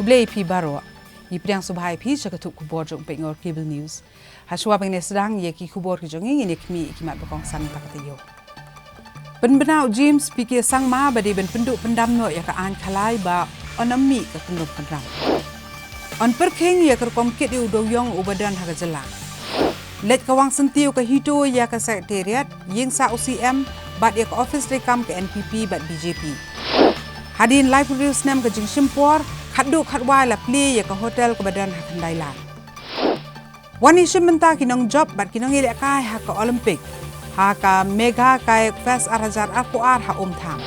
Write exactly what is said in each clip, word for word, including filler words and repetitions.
Khublei ïa phi baroh. Ngi pdiang sngewbha ïa phi sha ka tnat khubor jong Pynïaid Cable News. Hashwa ban ïa sdang ïa ki khubor ki jong ngi, ngin ïa khmih ïa ki mat ba kongsan ha kata ka taïew. Pynbna u James P K Sangma ba dei ban pynduh pyndam noh ïa ka aiñ khalai ba yn ym mih ka kyndong kynrang. Yn pyrkhing ïa ka rukom kit ïa u dewïong uba don ha ka jylla. Leit kawang syntiew ka HITO ïa ka Secretariat, ïing sah u C M, bad ïa ka ophis treikam ka N P P bad B J P. Hadien laiphew snem ka jingshim por, khatduh khatwai la plie ïa ka hotel kaba don ha Khyndai Lad. Wan ïa shim bynta ki nongjop bad ki nongïalehkai ha ka Olympic, ha ka Megha Kayak Fest ar hajar arphew ar ha Umthang.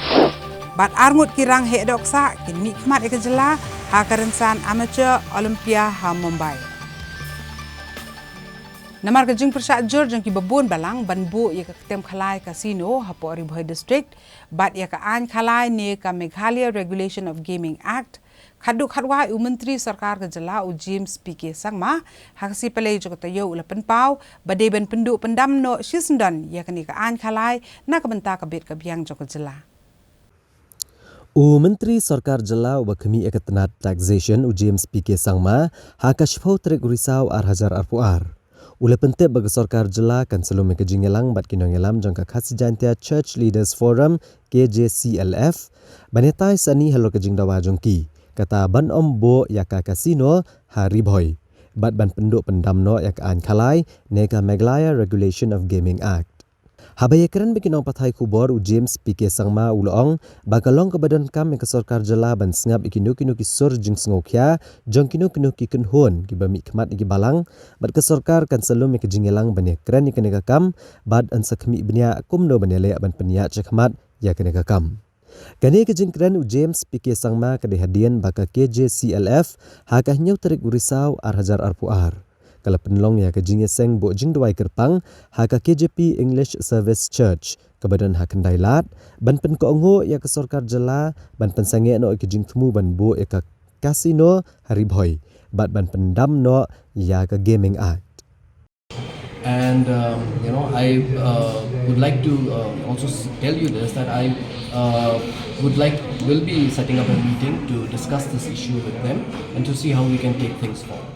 Bad arngut ki rang heh dohksah kin mihkhmat ïa ka jylla ha ka rynsan Amateur Olympia ha Mumbai. Namar ka jingpyrshah jur jong kiba bun balang ban buh ïa ka ktien khalai casino hapoh Ri Bhoi District, bad ïa ka aiñ khalai ne ka Meghalaya Regulation of Gaming Act, khatduh khatwai u Myntri Sorkar ka jylla u James P K Sangma, ha ka sngi Palei jong ka taïew u la pynpaw ba dei ban pynduh pyndam noh shisyndon ïa kane ka aiñ khalai na ka bynta ka bit ka biang jong ka jylla. U Myntri Sorkar Jylla uba khmih ïa ka tnat Taxation u James P K Sangma, ha ka shiphew tarik u Risaw ar hajar arphew ar, u la pyntip ba ka sorkar jylla kan sa lum ïa ka jingïalang bad ki nongïalam jong ka Khasi Jaintia Church Leaders Forum, K J C L F, ban ïatai sani halor ka jingdawa jong ki, kata ban ym buh ïa ka casino ha Ri Bhoi, bad ban pynduh pyndam noh ïa ka aiñ khalai ne ka Meghalaya Regulation of Gaming Act. Haba ïakren bad ki nongpathai khubor u James P K Sangma u la ong ba ka long kaba donkam ïa ka sorkar jylla ban sngap ïa kino kino ki sur jingsngewkhia jong kino kino ki kynhun kiba mihkhmat ïa ki balang, bad ka sorkar kan sa lum ïa ka jingïalang ban ïakren ïa kane ka kam, bad yn sa khmih bniah kumno ban ïaleh ban pynïaid shakhmat ïa kane ka kam. Kane ka jingkren u James P K Sangma ka dei hadien ba ka K J C L F ha ka hynñiew tarik u Risaw ar hajar arphew ar ka la pynlong ïa ka jingïaseng buh jingduwai kyrpang ha ka K J P English Service Church kaba don ha Khyndai Lad, ban pynkohnguh ïa ka sorkar jylla ban pynsangeh noh ïa ka jingthmu ban buh ïa ka casino ha Ri Bhoi, bad ban pyndam noh ïa ka Gaming Act. And um, you know, I uh, would like to uh, also s- tell you this, that I uh, would like will be setting up a meeting to discuss this issue with them and to see how we can take things forward.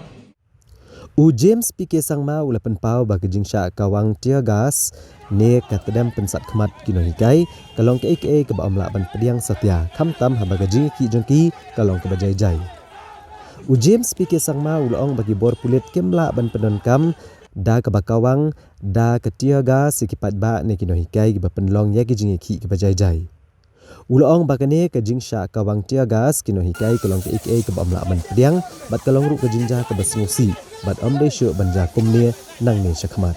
U James P K Sangma u la pynpaw ba ka jingshah kawang tear gas ne ka tdem pynsat khmat ki nonghikai ka long kaei kaei kaba ym lah ban pdiang satia, khamtam haba ka jingïakhih jong ki ka long kaba jai jai. U James P K Sangma u la ong ba ki bor pulit kim lah ban pyndonkam da kaba kawang da ka tear gas ïa ki paidbah ne ki nonghikai kiba pynlong ïa ki jingïakhih kiba jai jai. U la ong ba kane ka jingshah kawang tear gas ki nonghikai ka long kaei kaei kaba ym lah ban pdiang, bad ka long ruh ka jingjia kaba sngewsih, bad ym dei shuh ban jia kumne nangne shakhmat.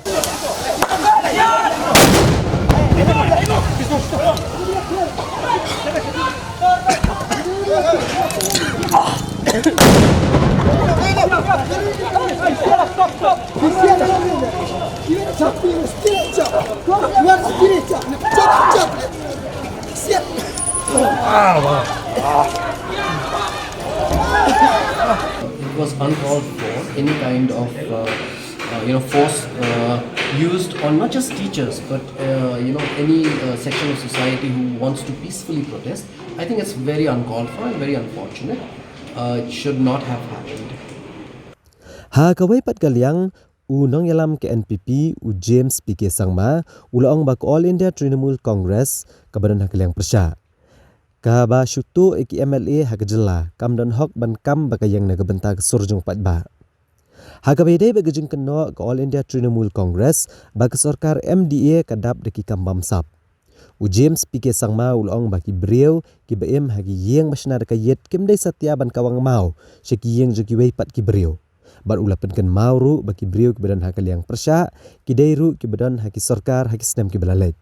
It was uncalled for, any kind of uh, uh, you know, force uh, used on not just teachers but uh, you know, any uh, section of society who wants to peacefully protest. I think it's very uncalled for and very unfortunate. Uh, it should not have happened. Ha kawei pat ka liang, u nongïalam ka N P P u James P K Sangma u la ong ba ka All India Trinamool Congress kaba don ha ka liang pyrshah, kaba shu tuh ïa ki M L A ha ka jylla, kam don hok ban kam ba ka ïeng na ka bynta ka sur jong paidbah. Ha kaba ïadei bad ka jingkynnoh ka All India Trinamool Congress ba ka sorkar M D A ka dap da ki kam bamsap, u James P K Sangma u la ong ba ki briew kiba im ha ki ïing ba shna da ka ïit kim dei satia ban kawang maw sha ki ïing jong kiwei pat ki briew. Bad u la pynkynmaw ruh ba ki briew kiba don ha ka liang pyrshah ki dei ruh kiba don ha ki sorkar ha ki snem kiba la leit.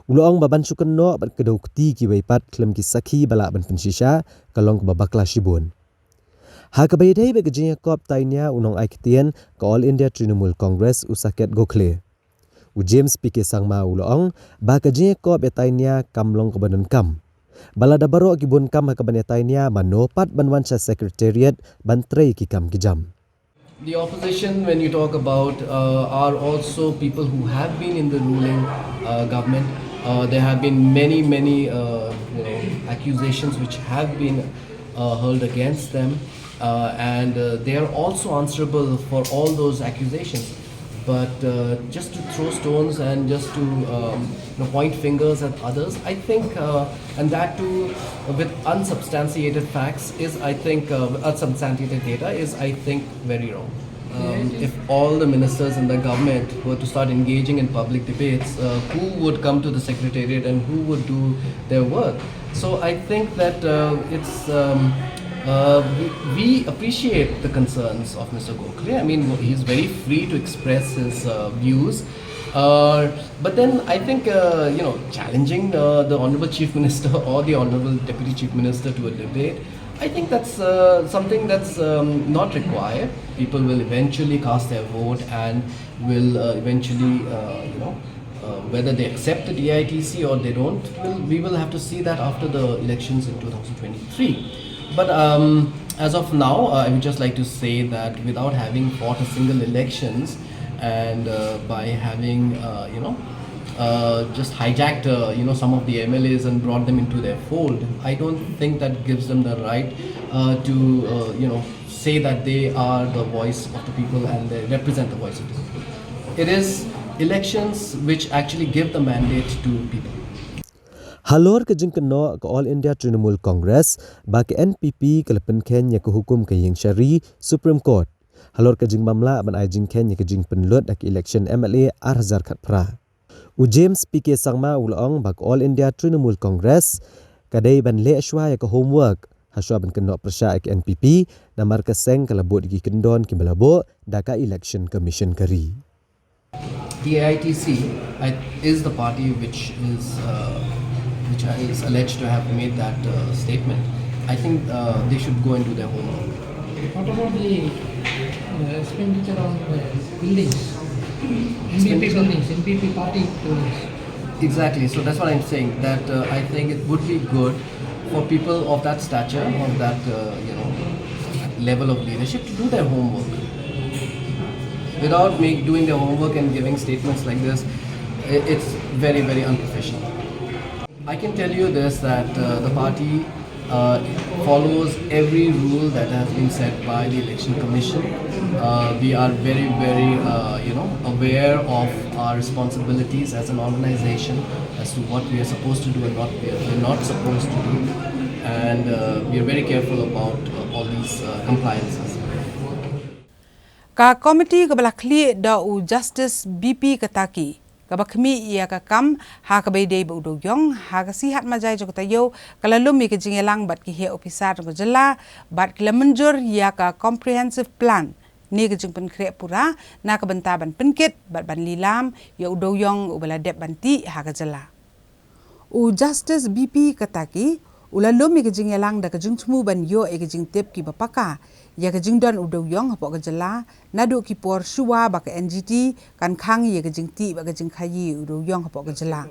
U la ong ba ban shu kynnoh bad kdew kti kiwei pat khlem ki sakhi ba lah ban pynshisha ka long kaba bakla shibun. Ha kaba ïadei bad ka jingïakop tainia u nongai ktien ka All India Trinamool Congress u Saket Gokhale, u James P K Sangma u la ong ba ka jingïakop ïa tainia kam long kaba donkam, ba lada baroh ki bun kam ha kaban ïa tainia, mano pat ban wan sha Secretariat ban trei ki kam ki jam. The opposition, when you talk about, uh, are also people who have been in the ruling uh, government. Uh, there have been many, many uh, you know, accusations which have been uh, hurled against them, uh, and uh, they are also answerable for all those accusations. But uh, just to throw stones and just to um, you know, point fingers at others, I think, uh, and that too with unsubstantiated facts, is, I think, uh, unsubstantiated data is, I think, very wrong. Um, if all the ministers in the government were to start engaging in public debates, uh, who would come to the secretariat and who would do their work? So I think that uh, it's um, uh, we, we appreciate the concerns of Mister Gokhale. I mean, he's very free to express his uh, views. Uh, but then I think uh, you know, challenging uh, the Honorable Chief Minister or the Honorable Deputy Chief Minister to a debate, I think that's uh, something that's um, not required. People will eventually cast their vote and will uh, eventually, uh, you know, uh, whether they accept the D I T C or they don't, will, we will have to see that after the elections in two thousand twenty-three. But um, as of now, uh, I would just like to say that without having fought a single elections and uh, by having, uh, you know, uh, just hijacked, uh, you know, some of the M L As and brought them into their fold, I don't think that gives them the right uh, to, uh, you know, say that they are the voice of the people and they represent the voice of the people. It is elections which actually give the mandate to people. Halor ka jingkynnoh ka All India Trinamool Congress ba ka N P P ka la pynkheiñ ïa ka hukum ka ïing shari Supreme Court halor ka jingmamla ban ai jingkheiñ ïa ka jingpynlut ha ka election M L A ar hajar khatphra. U James P K Sangma u la ong ba ka All India Trinamool Congress ka dei ban leh shuwa ïa ka homework ha shuwa ban kynnoh pyrshah ïa ka N P P, namar ka seng ka la bud ïa ki kyndon kiba la buh da ka Election Commission ka ri. D I T C I, is the party which is uh, which is alleged to have made that uh, statement. I think uh, they should go and do their homework. What about the uh, expenditure on uh, buildings? N P P buildings, N P P party buildings. Exactly. So that's what I'm saying. That uh, I think it would be good for people of that stature, of that uh, you know level of leadership, to do their homework. Without make, doing their homework and giving statements like this, i- it's very, very unprofessional. I can tell you this, that uh, the party uh, follows every rule that has been set by the Election Commission. Uh, we are very, very, uh, you know, aware of our responsibilities as an organization as to what we are supposed to do and what we are not supposed to do, and uh, we are very careful about uh, all these uh, compliances. Ka komiti kaba la khlieh da u Justice B P Kataki kaba khmih ïa ka kam ha kaba ïadei bad u dewïong ha ka sngi Hatmajai jong ka taïew ka la lum ïa ka jingïalang bad ki heh ophisar jong ka jylla bad ki la mynjur ïa ka comprehensive plan ne ka jingpynkhreh pura na ka bynta ban pynkit bad ban lilam ïa u dewïong uba la dep ban tih ha ka jylla. U Justice B P Kataki u la lum ïa ka jingïalang da ka jingthmu ban ïoh ïa ka jingtip kiba paka ïa ka jingdon u dewïong hapoh ka jylla naduh ki por shuwa ba ka N G T kan khang ïa ka jingtih bad ka jingkhaïi u dewïong hapoh ka jylla.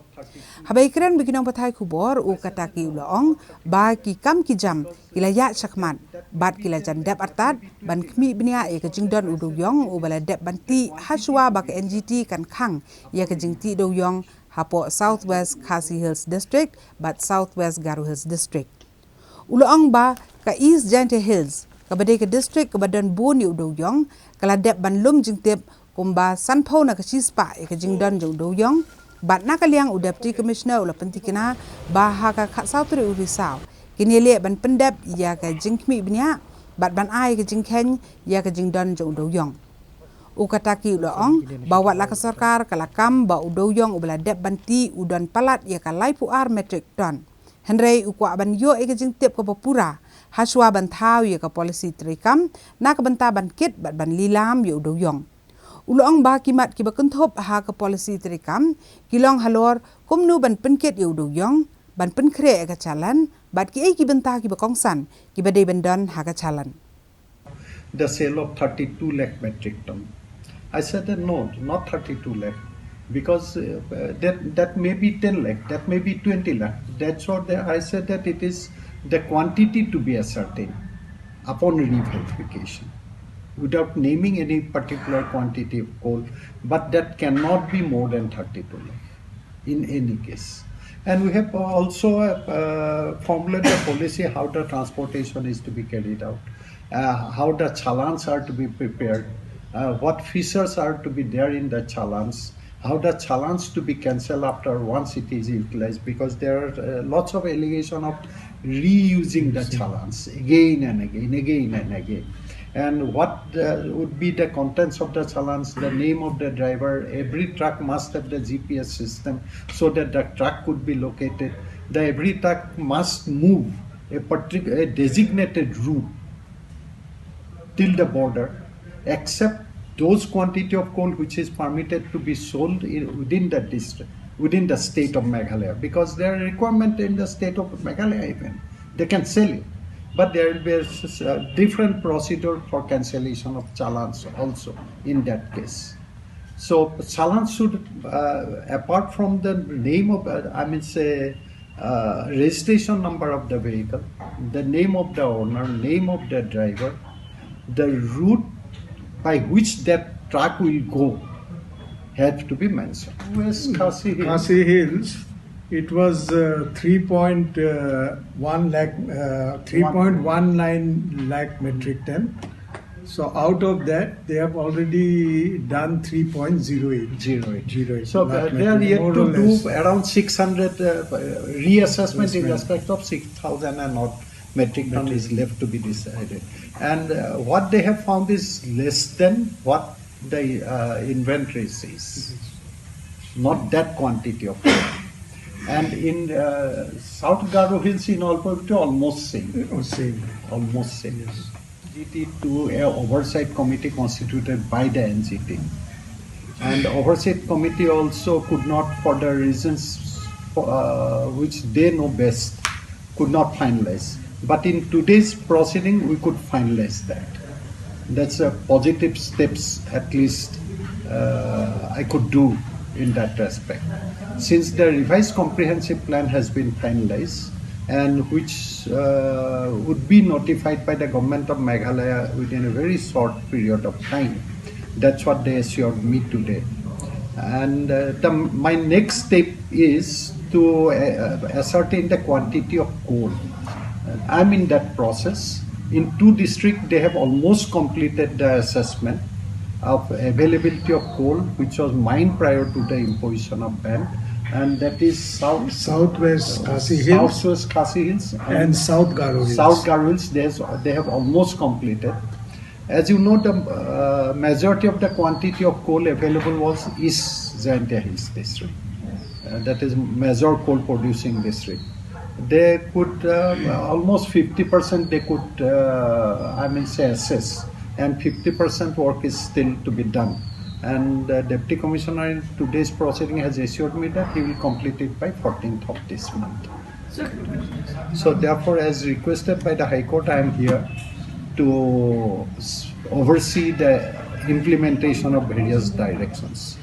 Haba ïakren bad ki nongpathai khubor, u Kataki u la ong ba ki kam ki jam ki la ïaid shakhmat bad ki la jan dep artat ban khmih bniah ïa ka jingdon u dewïong uba la dep ban tih ha shuwa ba ka N G T kan khang ïa ka jingtih dewïong hapoh South West Khasi Hills District bad South West Garo Hills District. U la ong ba ka East Jaintia Hills kaba dei ka district kaba don bun ïa u dewïong ka la dep ban lum jingtip kumba sanphew na ka shispah ïa ka jingdon jong u dewïong bad na ka liang u Deputy Commissioner u la pyntikna ba ha ka khatsaw tarik u Risaw kin ïaleh ban pyndep ïa ka jingkhmih bniah bad ban ai ka jingkheiñ ïa ka jingdon jong u dewïong. U Kataki u la ong ba wat la ka sorkar ka la kam ba u dewïong uba la dep ban tih u don palat ïa ka laiphew ar metric ton. Hynrei u kwah ban ïoh ïa ka jingtip kaba pura ha shuwa ban thaw ïa ka policy treikam na ka bynta ban kit bad ban lilam ïa u dewïong. U la ong ba ki mat kiba kynthup ha ka policy treikam ki long halor kumno ban pynkit ïa u dewïong, ban pynkhreh ïa ka challan bad kiei ki bynta kiba kongsan kiba dei ban don ha ka challan. The sale of thirty-two lakh metric ton. I said that no, not thirty-two lakh, because uh, that, that may be ten lakh, that may be twenty lakh. That's what the, I said, that it is the quantity to be ascertained upon reverification, without naming any particular quantity of coal, but that cannot be more than thirty-two lakh in any case. And we have also uh, formulated a policy how the transportation is to be carried out, uh, how the challans are to be prepared, uh, what features are to be there in the challans, how the challans to be cancelled after once it is utilized, because there are uh, lots of allegation of reusing the challans again and again, again and again. And what uh, would be the contents of the challans, the name of the driver. Every truck must have the G P S system so that the truck could be located. The every truck must move a particular, a designated route till the border, except those quantity of coal which is permitted to be sold in, within the district, within the state of Meghalaya, because there are requirement in the state of Meghalaya even. They can sell it, but there will be a s- s- a different procedure for cancellation of challans also in that case. So challans should, uh, apart from the name of, uh, I mean, say, uh, registration number of the vehicle, the name of the owner, name of the driver, the route by which that truck will go have to be mentioned. West Khasi Hills. Khasi Hills, it was uh, three point one lakh, uh, three point one nine lakh metric ton. So out of that, they have already done three point zero eight. Zero eight. Zero eight So lakh uh, they are metric, yet more to or do less. Around six hundred uh, reassessment in Assessment. Respect of six thousand and odd metric ton is left to be decided. And uh, what they have found is less than what the uh, inventory says. Not that quantity of coal. And in uh, South Garo Hills, in all probability, almost same. Oh, same. Almost same. N G T to a oversight committee constituted by the N G T. And oversight committee also could not, for the reasons uh, which they know best, could not finalize. But in today's proceeding, we could finalize that. That's a positive steps, at least uh, I could do in that respect. Since the revised comprehensive plan has been finalized and which uh, would be notified by the government of Meghalaya within a very short period of time. That's what they assured me today. And uh, the, my next step is to uh, ascertain the quantity of coal. I'm in that process. In two districts, they have almost completed the assessment of availability of coal, which was mine prior to the imposition of ban, and that is South Southwest Khasi Hills Southwest Khasi Hills and South Garo Hills. South Garo Hills. They, has, they have almost completed. As you know, the uh, majority of the quantity of coal available was East Jaintia Hills district. Uh, that is major coal producing district. They could uh, almost fifty percent they could, uh, I mean, say assess, and fifty percent work is still to be done. And the deputy commissioner in today's proceeding has assured me that he will complete it by fourteenth of this month. So therefore, as requested by the High Court, I am here to s- oversee the implementation of various directions.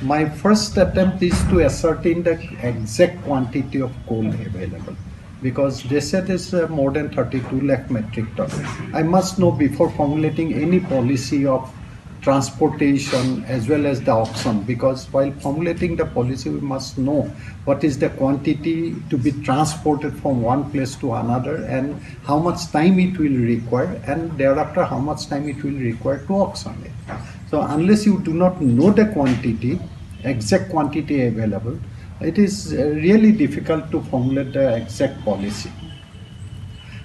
My first attempt is to ascertain the exact quantity of coal available, because they said it's uh, more than thirty-two lakh metric ton. I must know before formulating any policy of transportation as well as the auction, because while formulating the policy, we must know what is the quantity to be transported from one place to another and how much time it will require, and thereafter how much time it will require to auction it. So unless you do not know the quantity, exact quantity available, it is uh, really difficult to formulate the exact policy.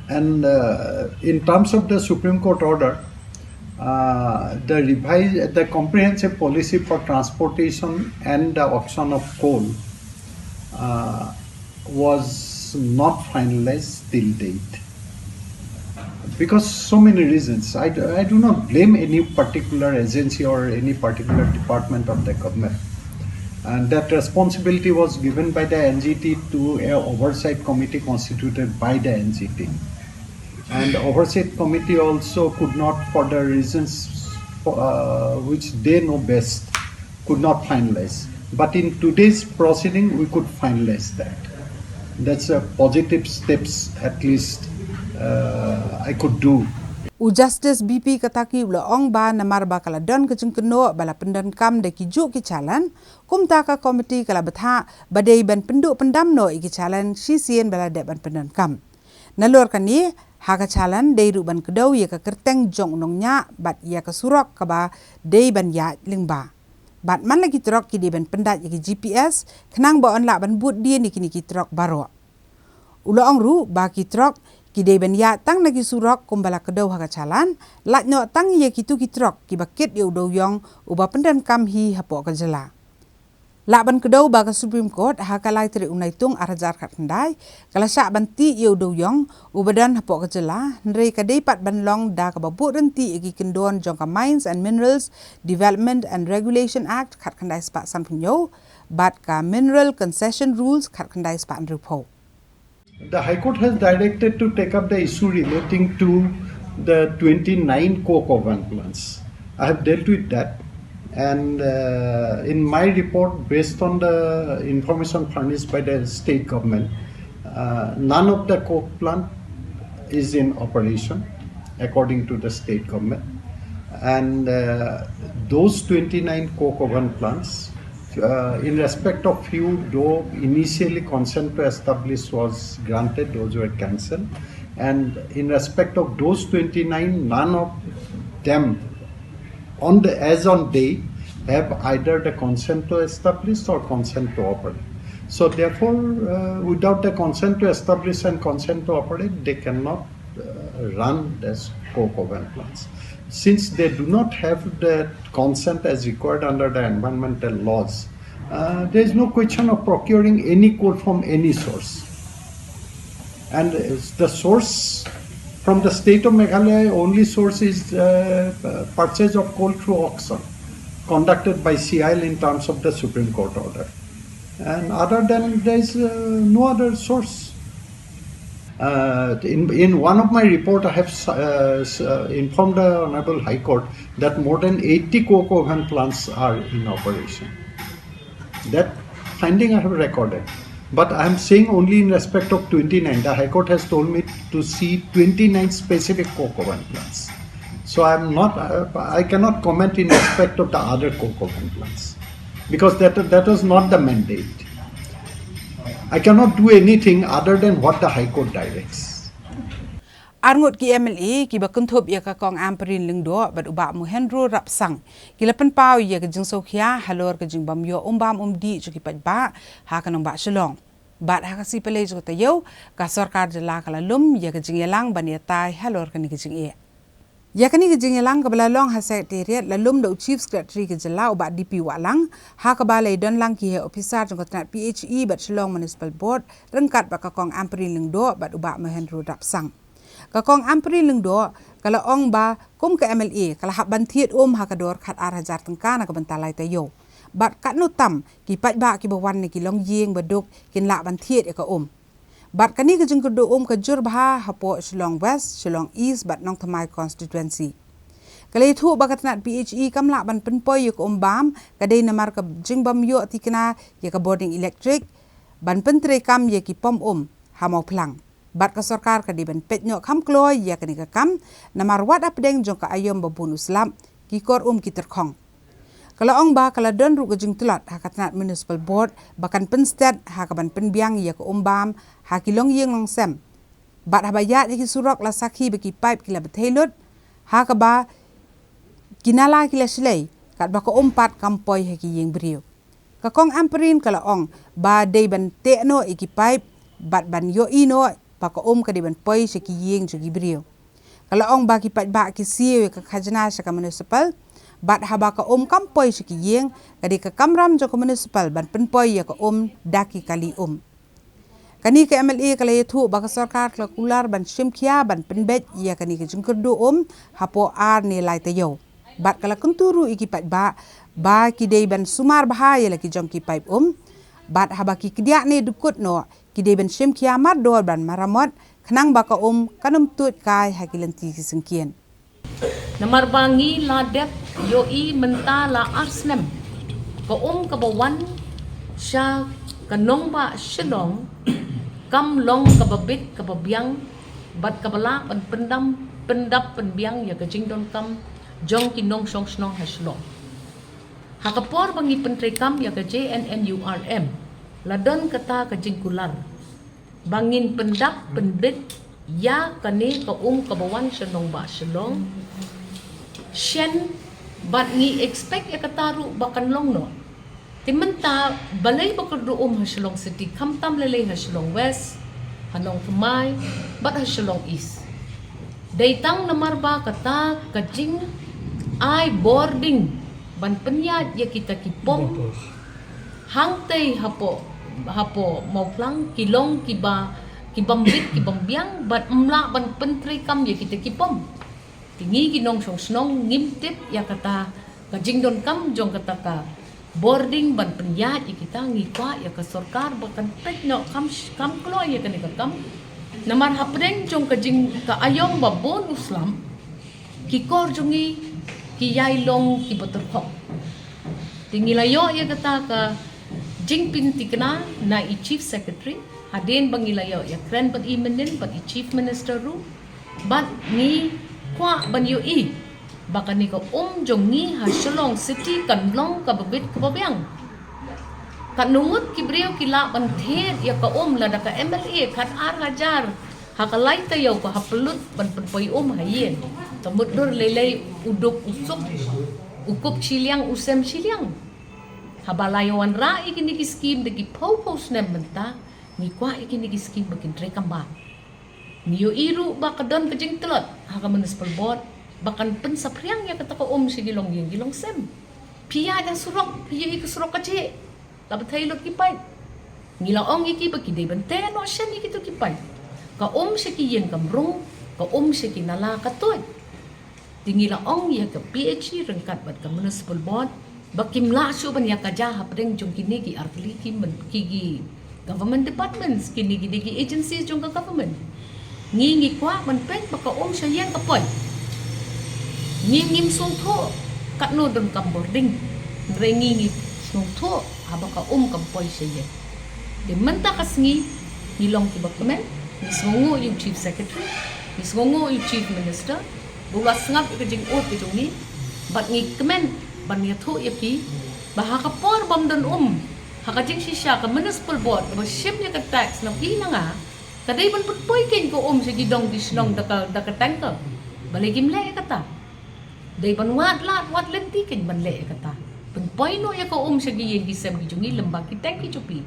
And uh, in terms of the Supreme Court order, uh, the revised, the comprehensive policy for transportation and the auction of coal uh, was not finalized till date, because so many reasons. I, do- I do not blame any particular agency or any particular department of the government. And that responsibility was given by the N G T to a oversight committee constituted by the N G T. And oversight committee also could not, for the reasons uh, which they know best, could not finalize. But in today's proceeding, we could finalize that. That's a positive steps, at least uh, I could do. U Justice B P Kataki u la ong ba namar ba ka la don ka jingkynnoh ba la pyndonkam da ki juh ki challan, kumta ka komiti ka la bthah ba dei ban pynduh pyndam noh ïa ki challan shisien ba la dep ban pyndonkam. Nalor kane, ha ka challan dei ruh ban kdew ïa ka kyrteng jong u nongñiah bad ïa ka surok kaba dei ban ïaid lyngba. Bad man la ki trok ki dei ban pyndait ïa ki G P S, khnang ba yn lah ban bud dien ïa kine ki trok baroh. U la ong ruh ba ki trok ki dei ban ïaid tang na ki surok kumba la kdew ha ka challan, lait noh tang ïa kitu ki trok kiba kit ïa u dewiong uba pyndonkam hi hapoh ka jylla. Lah ban kdew ba ka Supreme Court ha ka lai tarik u Naitung ar hajar khatkhyndai, ka la shah ban tih ïa u dewiong uba don hapoh ka jylla, hynrei ka dei pat ban long da kaba buh ryntih ïa ki kyndon jong ka Mines and Minerals Development and Regulation Act khatkhyndai spah sanphew hynñiew bad ka Mineral Concession Rules khatkhyndai spah hynriewphew. The High Court has directed to take up the issue relating to the twenty-nine coke oven plants. I have dealt with that, and, uh, in my report, based on the information furnished by the state government, uh, none of the coke plant is in operation, according to the state government. And, uh, those twenty-nine coke oven plants, uh, in respect of few, though initially consent to establish was granted, those were cancelled. And in respect of those twenty-nine, none of them on the, as on date, have either the consent to establish or consent to operate. So therefore, uh, without the consent to establish and consent to operate, they cannot, uh, run as coke oven plants. Since they do not have the consent as required under the environmental laws, uh, there is no question of procuring any coal from any source. And, uh, the source from the state of Meghalaya, only source is, uh, uh, purchase of coal through auction conducted by C I L in terms of the Supreme Court order. And other than, there is, uh, no other source. Uh, in, in one of my report, I have, uh, s- uh, informed the Honorable High Court that more than eighty coke oven plants are in operation. That finding I have recorded. But I am saying only in respect of twenty-nine. The High Court has told me to see twenty-nine specific coke oven plants. So I am not, uh, I cannot comment in respect of the other coke oven plants, because that, that was not the mandate. I cannot do anything other than what the High Court directs. Arngut ki M L A kiba kynthup ïa ka Kong Ampareen Lyngdoh bad u Bah Mohendro Rapsang ki la pynpaw ïa ka jingsngewkhia halor ka jingbym ïoh um bam um dih jong ki paidbah ha ka nongbah Shillong. Bad ha ka sngi Palei jong ka taïew, ka sorkar jylla ka la lum ïa ka jingïalang ban ïatai halor kane ka jingeh. Ïa kane ka jingïalang kaba la long ha Secretariat la lum da u Chief Secretary ka jylla u Bah D P Wahlang, ha kaba la ïadon lang ki heh ophisar jong ka tnat P H E bad Shillong Municipal Board ryngkat bad ka Kong Ampareen Lyngdoh bad u Bah Mohendro Rapsang. Ka Kong Ampareen Lyngdoh ka la ong ba kum ka M L A ka la hap ban thied um ha ka dor khat ar hajar tyngka na ka bynta lai taïew. Bad katno tam ki paidbah kiba wan na ki longïing ba duk kin lah ban thied ïa ka um. Bad kane ka jingkyrduh um ka jur bha hapoh Shillong West, Shillong East bad Nongthymmai constituency. Ka la ïathuh ba ka tnat P H E kam lah ban pynpoi ïa ka um bam ka dei namar ka jingbym ïoh tikna ïa ka bording elektrik ban pyntreikam ïa ki pom um ha Mawphlang. Bad ka sorkar ka dei ban peit noh kham kloi ïa kane ka kam, namar wat hapdeng jong ka aïom ba bun u slap, ki kor um ki tyrkhong. Ka la ong ba ka la don ruh ka jingtlot ha ka tnat Municipal Board ba kan pynstet ha ka ban pynbiang ïa ka um bam ha ki longïing longsem. Bad haba ïaid ha ki surok la sakhi ba ki paip ki la bthei lut, ha kaba ki nala ki la shlei, katba ka um pat kam poi ha ki ïing briew. Ka Kong Ampareen ka la ong ba dei ban teh noh ïa ki paip bad ban ïohi noh ba ka um ka dei ban poi sha ki ïing jong ki briew. Ka la ong ba ki paidbah ki siew ïa ka khajna sha ka municipal, bad haba ka um kam poi sha ki ïing, ka dei ka kamram jong ka municipal ban pynpoi ïa ka um da ki kali um. Kane ka M L A ka la ïathuh ba ka sorkar ka la kular ban shim khia ban pynbeit ïa kane ka jingkyrduh um hapoh ar ne lai taïew. Bad ka la kyntu ruh ïa ki paidbah ba ki dei ban sumar bha ïa la ki jong ki paip um. Bad haba ki kdiah ne dkut noh, ki dei ban shim khia mardor ban maramot, khnang ba ka um kan ym tuid kai ha ki lynti ki syngkien. Namar ba ngi la dep ïohi mynta la ar snem, ka um kaba wan sha ka nongbah Shillong kam long kaba bit kaba biang bad kaba lah ban pyndam pyndap pynbiang ïa ka jingdonkam jong ki nongshong shnong ha Shillong. Ha ka por ba ngi pyntreikam ïa ka J N N U R M, la don kata ka jingkular ba ngin pyndap pynbit ïa kane ka um kaba wan sha nongbah Shillong shen, bad ngi expect ïa kata ruh ba kan long noh. Te mynta balei ba kyrduh um ha Shillong City, khamtam lei lei ha Shillong West, ha Nongthymmai bad ha Shillong East? Dei tang namar ba kata ka jingai bording ban pynïaid ïa kita ki pom hangtei hapoh, hapoh Mawphlang ki long kiba, ki bym bit ki bym biang bad ym lah ban pyntreikam ïa kita ki pom. Te ngi ki nongshong shnong ngim tip ïa kata ka jingdonkam jong kata ka bording ban pynïaid ïa kita. Ngi kwah ïa ka sorkar ba kan peit noh kham, kham kloi ïa kane ka kam. Namar hapdeng jong ka jing ka aïom ba bun u slap, ki kor jong ngi ki ïai long kiba tyrkhong. Te ngi la ïoh ïa kata ka jingpyntikna na i Chief Secretary, hadien ba ngi la ïoh ïakren bad i mynnin bad i Chief Minister ruh, bad ngi kwah ban ïohi ba kane ka um jong ngi ha Shillong City kan long kaba bit kaba biang. Katno ngut ki briew ki lah ban thied ïa ka um lada ka M L A khat ar hajar ha ka lai taïew ka hap pynlut ban pynpoi um ha ïing? Ka mutdur lei lei u duk u suk, u kup shiliang, u sem shiliang. Haba la ïa wanrah ïa kine ki skim da ki phew phew snem mynta, ngi kwah ïa kine ki skim ba kin treikam bha. Ngi ïohi ruh ba ka don ka jingtlot ha ka Municipal Board ba kan pynsaphriang ïa kata ka um sha ki longïing ki longsem. Phi ïaid ha surok, phi ïohi ka surok ka jhieh, la bthei lut ki paip. Ngi la ong ïa ki ba ki dei ban teh noh shen ïa kito ki paip. Ka um sha ki ïing kam rung, ka um sha ki nala ka tuid. Te ngi la ong ïa ka P H E ryngkat bad ka Municipal Board ba kim lah shuh ban ïa ka jia hapdeng jong kine ki artylli ki men-, ki, ki government departments, kine, kine ki agencies jong ka government. Ngi, ngi kwah ban peit ba ka um sha ïing ka poi. Ngi ngim sngewthuh katno donkam bording, hynrei ngi, ngi sngewthuh haba ka um kam poi sha ïing. Te mynta ka sngi ngi long kiba kmen, ngi sngewnguh ïa u Chief Secretary, ngi sngewnguh ïa u Chief Minister ba u la sngap ïa ka jingud ka jong ngi, bad ngi kmen ban ïathuh ïa ki ba ha ka por bym don um, ha ka jingshisha ka Municipal Board kaba shim ïa ka tax na phi na nga, ka dei ban pynpoi keiñ ka um sha ki dong ki shnong da ka, da ka tanker. Balei kim leh ïa kata? Dei ban wad lad wad lynti keiñ ban leh ïa kata, pynpoi noh ïa ka um sha ki ïing ki sem ki jong ngi lyngba ki tanki jong phi.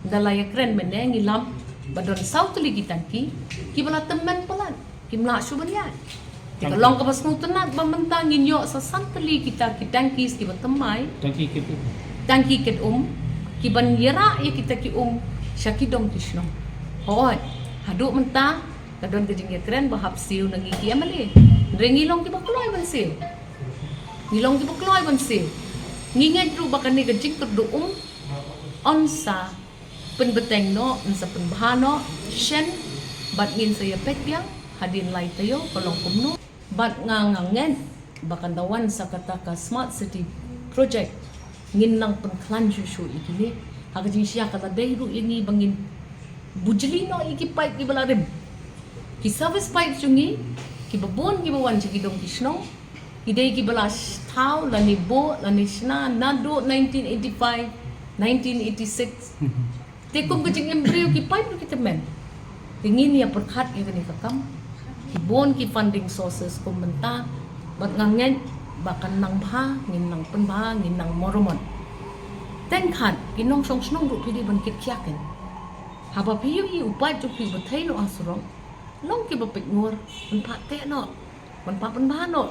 Ynda la ïakren mynne ngi lam ba don saw tylli ki tanki kiba la tymmen palat, kim lah shuh ban ïaid. Te ka long kaba sngewtynnat ba mynta ngin ïoh sa san tylli kita ki tanki kiba thymmai, tanki kit um, tanki kit um, kiban ïarah ïa kita ki um sha ki dong ki shnong. Hooid, haduh mynta ka don ka jingïakren ba hap siew na ngi ki M L A. Hynrei ngi long kiba kloi ban siew. Ngi long kiba kloi ban siew. Ngi ngeit ruh ba kane ka jingkyrduh um yn sa pynbteng noh, yn sa pynbha noh shen, bad ngin sa ïa peit biang hadien lai taïew ka long kumno. Bad nga, nga ngeit ba kan da wan sa kata ka Smart City Project, ngin nang pynkhlaiñ shuh shuh ïa kine. Ha ka jingshisha ka la dei ruh ïa ngi ba ngin bujli noh ïa ki paip kiba la rim. Ki service pipe jong ngi kiba bun kiba wan sha ki dong ki shnong, ki dei kiba la sh-, thaw lane buh lane shna naduh nineteen eighty-five, nineteen eighty-six. Te kum ka jingim briew ki paip ruh ki tymmen. Te ngin ïa pyrkhat ïa kane ka kam. Ki bun ki funding sources kum mynta, bad nga ngeit ba kan nang bha, ngin nang pynbha, ngin nang marammot. Teng khat, ki nongshong shnong ruh phi dei ban kit khia keiñ. Haba phi ïohi u paip jong phi uba thei noh ha surok, long kiba peit ngur, ban phah teh noh, ban phah pynbha noh.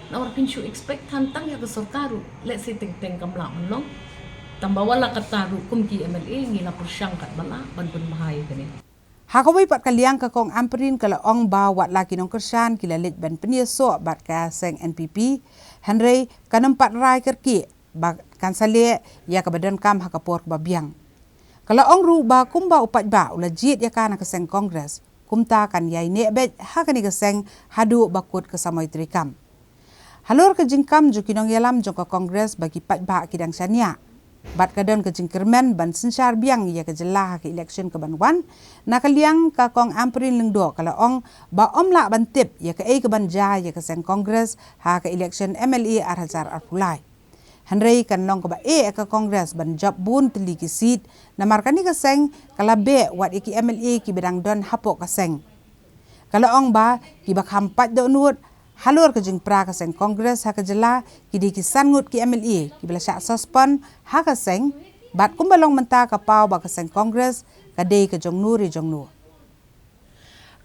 Namar phin shu expect than tang ïa ka sorkar ruh, lehse teng teng kam lah ban long. Tangba wat la katta ruh kum ki M L A ngi la pyrshang katba lah ban pynbha ïa kane. Ha kawei pat ka liang, ka Kong Ampareen ka la ong ba wat la ki nongkyrshan ki la leit ban pynïasoh bad ka seng N P P, hynrei kan ym pat rai kyrkieh ba kan sa leh ïa kaba donkam ha ka por kaba biang. Ka la ong ruh ba kumba u paidbah u la jied ïa ka na ka seng Congress, kumta kan ïai neh beit ha kane ka seng haduh ba kut ka samoi treikam. Halor ka jingkam jong ki nongïalam jong ka Congress ba ki paidbah ki dang shaniah, Bad ka don ka jingkyrmen ban synshar biang ïa ka jylla ha ka election ka ban wan, na ka liang ka Kong Ampareen Lyngdoh ka la ong ba ym lah ban tip ïa kaei ka ban jia ïa ka seng Congress ha ka election M L A ar hajar arphew lai. Hynrei kan long kaba eh ïa ka Congress ban jop bun tylli ki seat, namar kane ka seng ka la beh wat ïa ki M L A kiba dang don hapoh ka seng. Ka la ong ba kiba kham pait dohnud halor ka jingpra ka seng Congress ha ka jylla ki dei ki san ngut ki M L A kiba la shah suspend ha ka seng, bad kumba long mynta ka paw ba ka seng Congress ka dei ka jong no re jong no.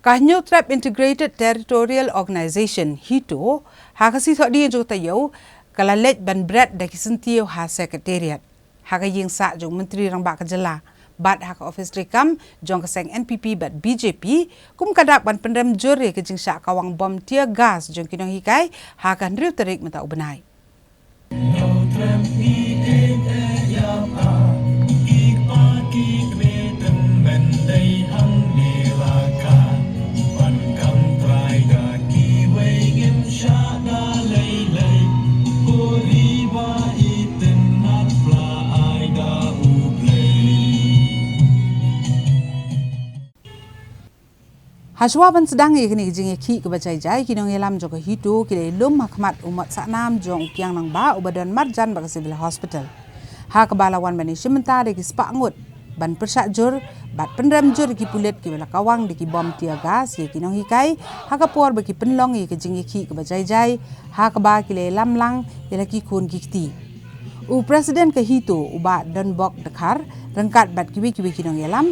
Ka Hynñiewtrep Integrated Territorial Organization, HITO, ha ka sngi Thohdieng jong ka taïew, ka la leit ban bret da ki syntiew ha Secretariat, ha ka ïing sah jong u Myntri Rangbah ka jylla, bad ha ka ophis treikam jong ka seng N P P bad B J P, kum ka dak ban pynrem jur ïa ka jingshah kawang bom tear gas jong ki nonghikai ha ka hynriew tarik mynta u bnai. Hashwa ban sdang ïa kane ka jingïakhih kaba jai jai, ki nongïalam jong ka HITO ki la ïalum ha khmat u mot sahnam jong u Kiang Nangbah uba don marjan bad ka Civil Hospital, ha kaba la wan ban ïashim bynta da ki spah ngut ban pyrshah jur bad pynrem jur ïa ki pulit kiba la kawang da ki bom tear gas ïa ki nonghikai, ha ka por ba ki pynlong ïa ka jingïakhih kaba jai jai, ha kaba ki la ïalam lang ïa la ki khun ki kti. U President ka HITO, u Bah Donbok Dkhar, ryngkat bad kiwei kiwei ki nongïalam,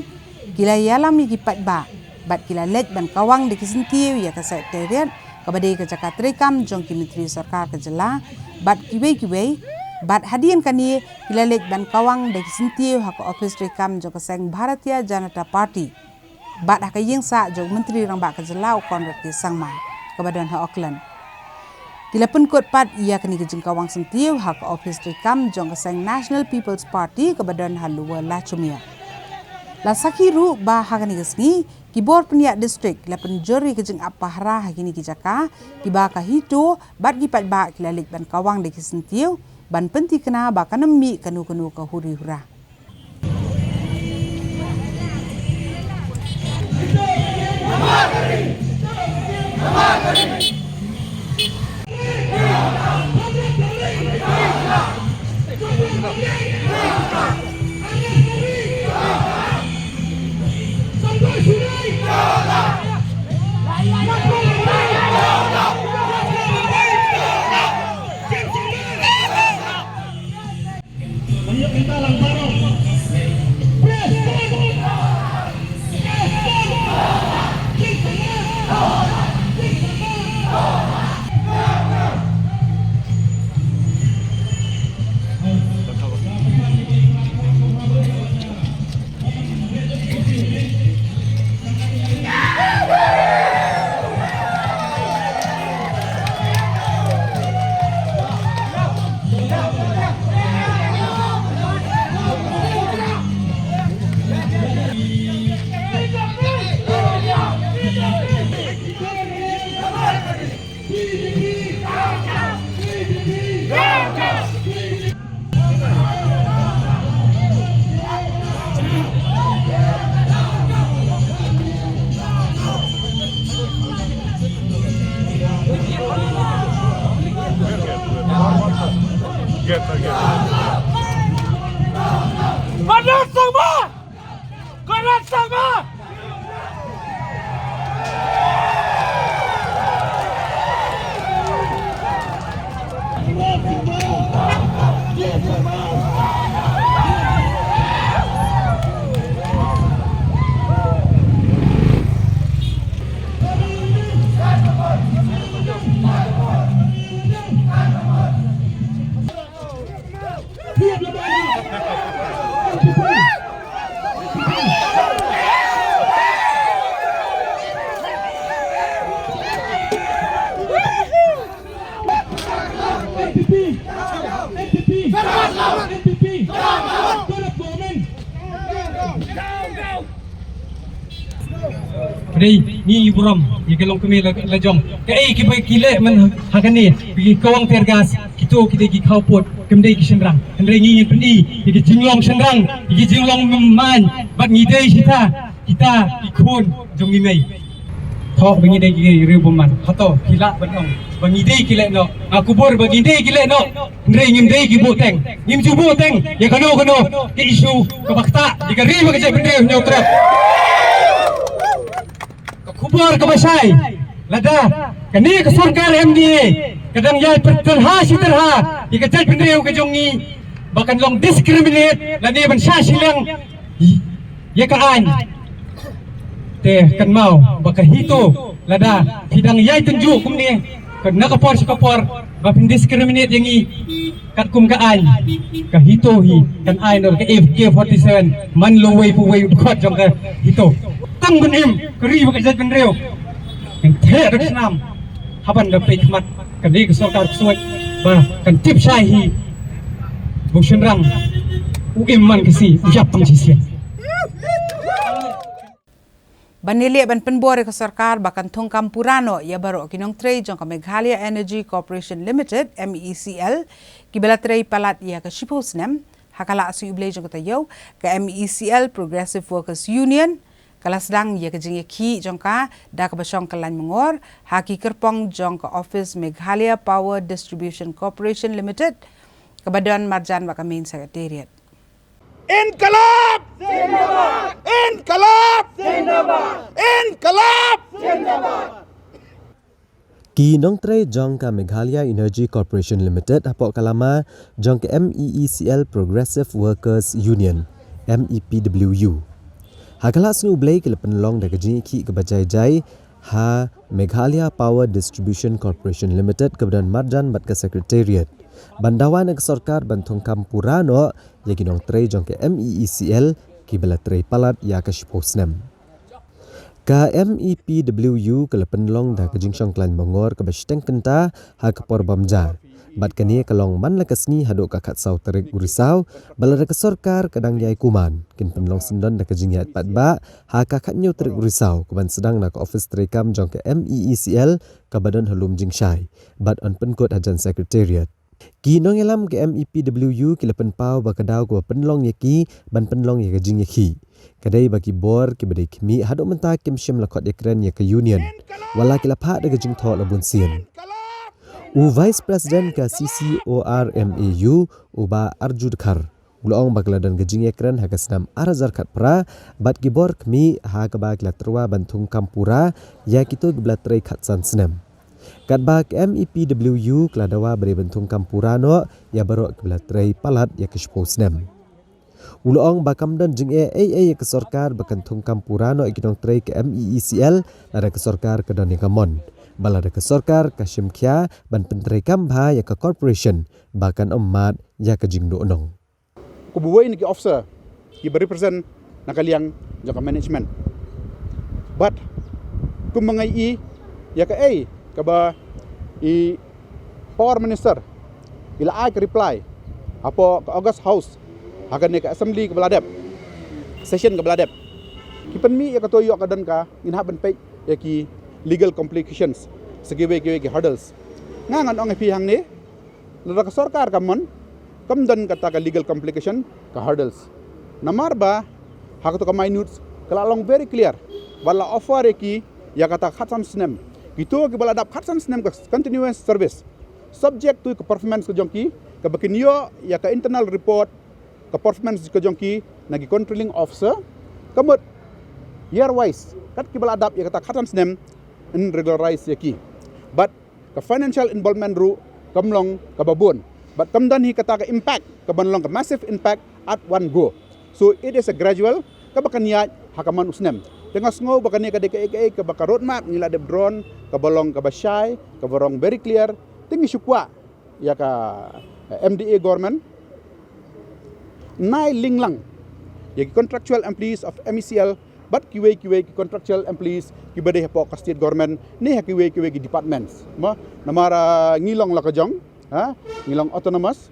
ki la ïalam ïa ki paidbah bad ki la leit ban kawang da ki syntiew ïa ka Secretariat kaba dei ka jaka treikam jong ki myntri sorkar ka jylla bad kiwei kiwei, bad hadien kane ki la leit ban kawang da ki syntiew ha ka ophis treikam jong ka seng Bharatiya Janata Party, bad ha ka ïing sah jong u Myntri Rangbah ka jylla u Conrad K Sangma kaba don ha Auckland. Ki la pynkut pat ïa kane ka jingkawang syntiew ha ka ophis treikam jong ka seng National People's Party kaba don ha Lower Lachumiere. La sakhi ruh ba ha kane ka sngi ki bor pynïaid district la pynjur ïa ka jingap pahara ha kine ki jaka kiba ka HITO bad ki paidbah ki la leit ban kawang da ki syntiew ban pynthikna ba kan ym mih kano kano ka huri hura. Conrad Sangma! Conrad Sangma! Pdeng ngi ngi burom ïa ka longkmie la, la jong. Kaei kiba ki leh man ha kane, ki kawang tear gas, ki To ki dei ki khawpud, kim dei ki shynrang. Hynrei ngi ngin pyni ïa ki jinglong shynrang, ïa ki jinglong main, bad ngi dei kita, kita ki khun jong ngi mei. Thoh ba ngi dei ki riew bymman. Hato ki lah ban ong ba ngi dei ki lehnoh? Nga kubur ba ngi dei ki lehnoh. Hynrei ngim dei ki buhteng. Ngim ju buhteng ïa kano kano ki issue kaba ktah ïa ka ri bad ka jaitbynriew Hynñiewtrep. Ka khubor kaba shai, lada kane ka sorkar M D A ka dang ïai pyrtylha shi tyrha ïa ka jaitbynriew ka jong ngi, ba kan long discriminate lane ban shah shiliang ïa ka aiñ. Te kynmaw ba ka HITO, lada phi dang ïai tynjuh kumne, ka na ka por sha ka por ba phin discriminate ïa ngi katkum ka aiñ, ka HITO hi kan ai noh ka A K forty-seven man la uwei pa uwei u dkhot jong ka HITO. Tang ban im ka ri bad ka jaitbynriew. Kan theh da ka snam ha ban da peit khmat kane ka sorkar ksuid ba kan tip shai hi ba u shynrang u im man ka sngi, u ïap tang shisien. Ban ïaleh ban pynbor ïa ka sorkar ba kan thungkam pura noh ïa baroh ki nongtrei jong ka Meghalaya Energy Corporation Limited, M E E C L, kiba la trei palat ïa ka shiphew snem, ha ka la sngi U Blei jong ka taïew, ka M E E C L Progressive Workers Union ka la sdang ïa ka jingïakhih jong ka da kaba shong kyllain myngor ha ki kyrpong jong ka office Meghalaya Power Distribution Corporation Limited, kaba don marjan bad ka main secretariat. Inkalap! Zindabad! Inkalap! Zindabad! Inkalap! Zindabad! Ki nongtrei jong ka Meghalaya Energy Corporation Limited hapoh ka lama jong ka M E E C L Progressive Workers Union, M E P W U, ha ka la sngi U Blei ki la pynlong da ka jingïakhih kaba jai jai ha Meghalaya Power Distribution Corporation Limited kaba don marjan bad ka secretariat ban dawa na ka sorkar ban thungkam pura noh ïa ki nongtrei jong ka M E E C L kiba la trei palat ïa ka shiphew snem. Ka M E P W U ka la pynlong da ka jingshong kyllain myngor kaba shiteng kynta ha ka por bymja. Bad kane ka long man la ka sngi haduh ka khatsaw tarik u Risaw, bad lada ka sorkar ka dang ïai kuman, kin pynlong syndon da ka jingïaid paidbah ha ka khathynñiew tarik u Risaw, kaban sdang na ka office treikam jong ka M E E C L kaba don ha Lumjingshai, bad yn pynkut hajan secretariat. Ki nongïalam ka M E P W U ki la pynpaw ba ka daw kaba pynlong ïa ki ban pynlong ïa ka jingïakhih ka dei ba ki bor kiba dei khmih haduh mynta kim shym la khot ïakren ïa ka union, wat la ki la phah da ka jingthoh la bun sien. U Vice President ka C C O R M A U, u Bah Arju Dkhar, u la ong ba ka la don ka jingïakren ha ka snem ar hajar khatphra bad ki bor khmih ha kaba ki la tyrwa ban thungkam pura ïa kito kiba la trei khatsan snem. Katba ka M E P W U ka la dawa ba dei ban thungkam pura noh ïa baroh kiba la trei palat ïa ka shiphew snem. U la ong ba kam don jingeh ei ei ïa ka sorkar ba kan thungkam pura noh ïa ki nongtrei ka M E E C L lada ka sorkar ka don ïa ka mon, bad lada ka sorkar ka shim khia ban pyntreikam bha ïa ka corporation ba kan ym mad ïa ka jingduhnong. Kumba uwei na ki officer kiba represent na ka liang jong ka management. Bad kumba nga ïohi ïa kaei kaba i Power Minister i la ai ka reply hapoh ka August House ha kane ka assembly kaba la dep, session kaba la dep, ki pynmih ïa kato ïoh ka don ka ngin hap ban peit ïa ki legal complications, sa kiwei kiwei ki hurdles. Nga ngan ong ïa phi hangne, lada ka sorkar ka mon, kam don kata ka legal complication, ka hurdles. Namar ba ha kato ka minutes ka la long very clear, ba la offer ïa ki ïa kata khatsan snem. Kito kiba la dap khatsan snem ka continuous service, subject to ka performance ka jong ki, kaba kin ïoh ïa ka internal report ka performance ka jong ki na ki controlling officer. Ka mut year wise, kat kiba la dap ïa kata khatsan snem, yn regularize ïa ki. Bad ka financial involvement ruh kam long kaba bun, bad kam don hi kata ka impact kaban long ka massive impact at one go. So it is a gradual kaba kan ïaid ha ka man u snem. Te nga sngew ba kane ka dei kaei kaei kaba ka roadmap ngi la dep drawn, kaba long kaba shai, kaba rong very clear. Te ngi shu kwah ïa ka M D A government nai link lang ïa ki contractual employees of M E C L bad kiwei kiwei ki contractual employees kiba dei hapoh ka state government ne ha kiwei kiwei ki departments. Mo, namar ngi long la ka jong, ha, ngi long autonomous.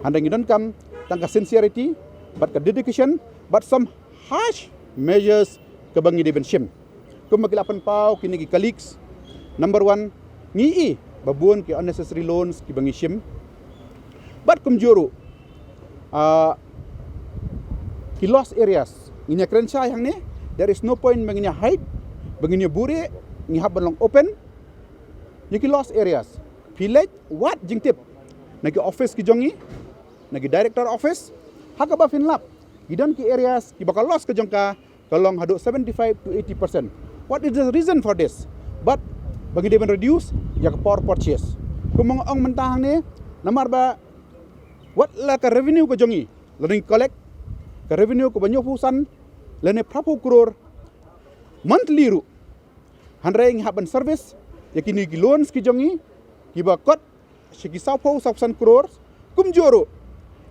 Hynrei ngi donkam tang ka sincerity bad ka dedication bad some harsh measures kaba ngi dei ban shim. Kumba ki la pynpaw kine ki colleagues, number one, ngi i ba bun ki unnecessary loans kiba ngi shim. Bad kumjuh ruh, ah, ki lost areas. Ngin ïa kren shai hangne, there is no point ba ngin ïa hide, ba ngin ïa buhrieh, ngi hap ban long open ïa ki lost areas. Phi leit wad jingtip na ki office ki jong ngi, na ki director office, ha kaba phin lap, ki don ki areas kiba ka loss ka jong ka ka long haduh seventy-five to eighty percent. What is the reason for this? Bad ba ngi dei ban reduce ïa ka power purchase. Kum ba nga ong mynta hangne, namar ba wat la ka revenue ka jong ngi la ngi collect, ka revenue kaba hynñiewphew san lane phraphew klur monthly ruh, hynrei ngi hap ban service ïa kine ki loans ki jong ngi kiba kot sha ki sawphew sawphew san klur. Kumjuh ruh,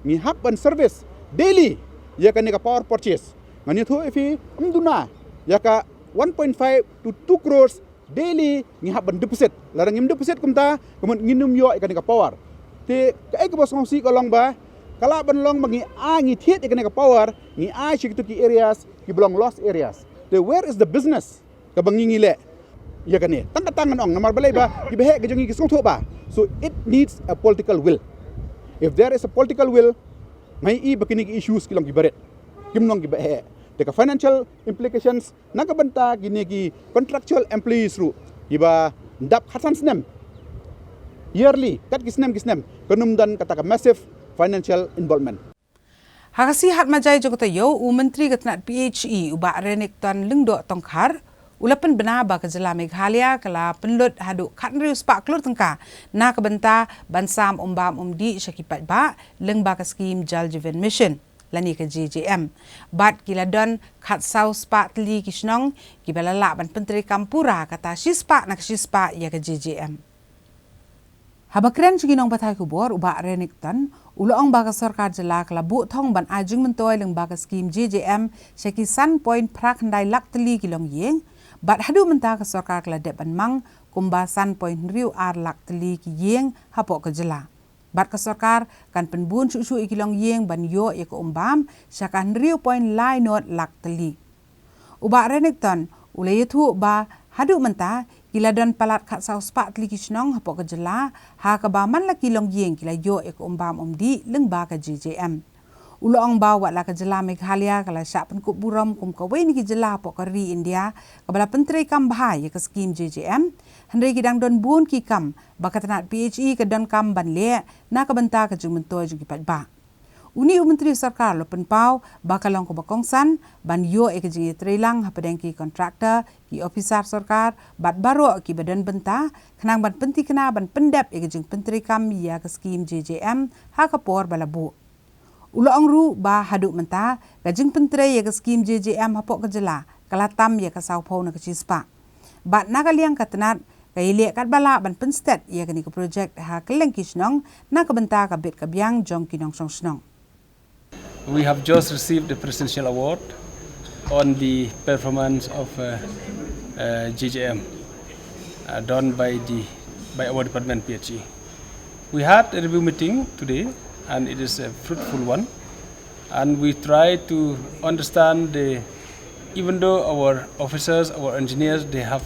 ngi hap ban service daily ïa kane ka power purchase. Ngan ïathuh ïa phi, ym duna ïa ka one point five to two crores daily ngi hap ban deposit. Lada ngim deposit kumta, ka mut ngin ym ïoh ïa kane ka power. Te kaei kaba sngewsih ka long ba ka lah ban long ba ngi ai, ngi thied ïa kane ka power, ngi ai sha kito ki areas kiba long lost areas. Te where is the business kaba ngi ngi leh ïa kane? Tang kata ngan ong, namar balei ba kiba heh ki jong ngi ki sngewthuh ba. So it needs a political will. If there is a political will, nga i ba kine ki issues ki long kiba rit, kim long kiba heh. Te ka financial implications na ka bynta kine ki contractual employees ruh kiba dap khatsan snem, yearly, kat ki snem ki snem, kan ym don kata ka massive financial involvement. Ha ka sngi Hatmajai jong ka taïew, u Myntri ka tnat P H E, u Bah Renikton Lyngdoh Tongkhar, u la pynbna ba ka jylla Meghalaya ka la pynlut haduh khathynriew spah klur tyngka na ka bynta ban sam umbam umdih sha ki paidbah lyngba ka skhim Jal Jeevan Mission lane ka J J M. Bad ki la don khatsaw spah tylli ki shnong kiba la lah ban pyntreikam pura, kata shispah na ka shispah ïa ka J J M. Haba kren sha ki nongpathai khubor, u Bah Renikton u la ong ba ka sorkar jylla ka la buh thong ban ai jingmyntoi lyngba ka skhim J J M sha ki san point phra khyndai lak tylli ki longïing, bad haduh mynta ka sorkar ka la dep ban mang kumba san point hynriew ar lak tylli ki ïing hapoh ka jylla. Bad ka sorkar kan pynbun shuh shuh ïa ki longïing ban ïoh ïa ka umbam sha ka hynriew point lai nod lak tylli. U Bah Renikton u la ïathuh ba haduh mynta ki la don palat khatsaw spah tylli ki shnong hapoh ka jylla, ha kaba man la ki longïing ki la ïoh ïa ka umbam umdih lyngba ka J J M. U la ong ba wat la ka jylla Meghalaya ka la shah pynkup burom kum kawei na ki jylla hapoh ka ri India kaba la pyntreikam bha ïa ka skhim J J M, hynrei ki dang don bun ki kam ba ka tnat P H E ka donkam ban leh na ka bynta ka jingmyntoi jong ki paidbah. Une u Myntri sorkar u la pynpaw ba ka long kaba kongsan ban ïoh ïa ka jingïatreilang hapdeng ki contractor, ki ophisar sorkar bad baroh kiba don bynta, khnang ban pynthikna ban pyndep ïa ka jingpyntreikam ïa ka skhim J J M ha ka por ba la buh. U la ong ruh ba haduh mynta ka jingpyntrei ïa ka skhim J J M hapoh ka jylla ka la tam ïa ka sawphew na ka shispah. Bad na ka liang ka tnat ka ïaleh katba lah ban pynstet ïa kane ka projek ha kylleng ki shnong na ka bynta ka bit ka biang jong ki nongshong shnong. We have just received the Presidential Award on the performance of, uh, uh, J J M, uh, done by the, by our department, P H E. We had a review meeting today, and it is a fruitful one. And we try to understand the, even though our officers, our engineers, they have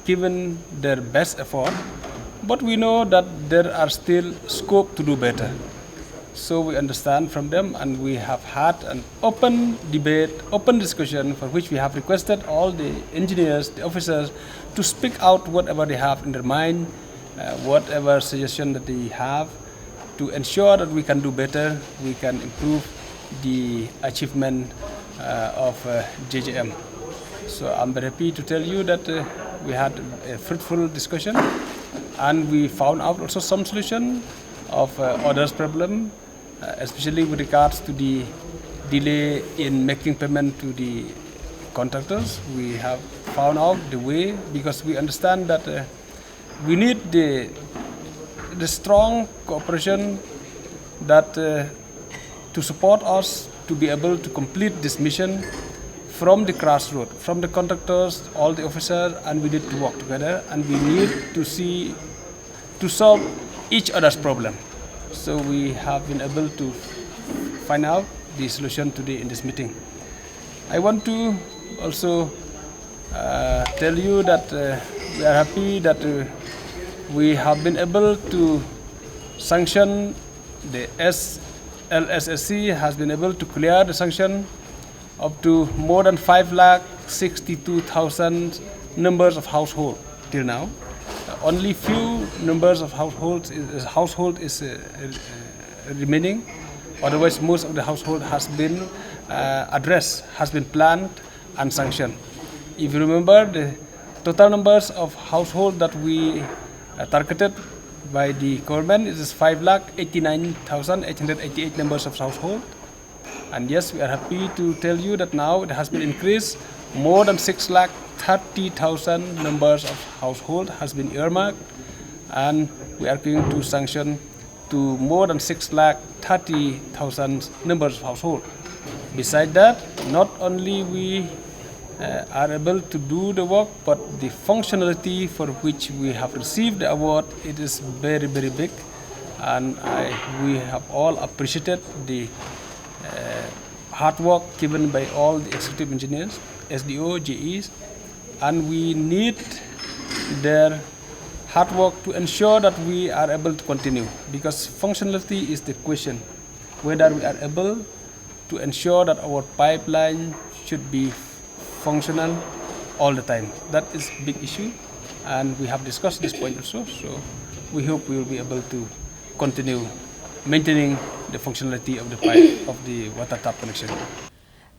given their best effort, but we know that there are still scope to do better. So we understand from them, and we have had an open debate, open discussion, for which we have requested all the engineers, the officers, to speak out whatever they have in their mind, uh, whatever suggestion that they have, to ensure that we can do better, we can improve the achievement, uh, of, uh, J J M. So I'm very happy to tell you that, uh, we had a fruitful discussion, and we found out also some solution of, uh, others' problem, uh, especially with regards to the delay in making payment to the contractors. We have found out the way, because we understand that, uh, we need the, the strong cooperation that, uh, to support us to be able to complete this mission from the grassroots, from the contractors, all the officers, and we need to work together, and we need to see, to solve each other's problem. So we have been able to find out the solution today in this meeting. I want to also, uh, tell you that, uh, we are happy that, uh, we have been able to sanction The S L S S C has been able to clear the sanction up to more than five lakh sixty-two thousand numbers of household till now. Uh, only few numbers of households is, is household is uh, uh, remaining. Otherwise, most of the household has been uh, addressed, has been planned and sanctioned. If you remember, the total numbers of household that we uh, targeted by the government is five lakh eighty-nine thousand eight hundred eighty-eight numbers of household. And yes, we are happy to tell you that now it has been increased. More than six lakh thirty thousand numbers of household has been earmarked, and we are going to sanction to more than six lakh thirty thousand numbers of household. Beside that, not only we uh, are able to do the work, but the functionality for which we have received the award, it is very, very big. And I, we have all appreciated the uh, hard work given by all the executive engineers, S D O, G Es, and we need their hard work to ensure that we are able to continue, because functionality is the question, whether we are able to ensure that our pipeline should be functional all the time. That is a big issue, and we have discussed this point also. So we hope we will be able to continue maintaining the functionality of the pipe of the water tap connection.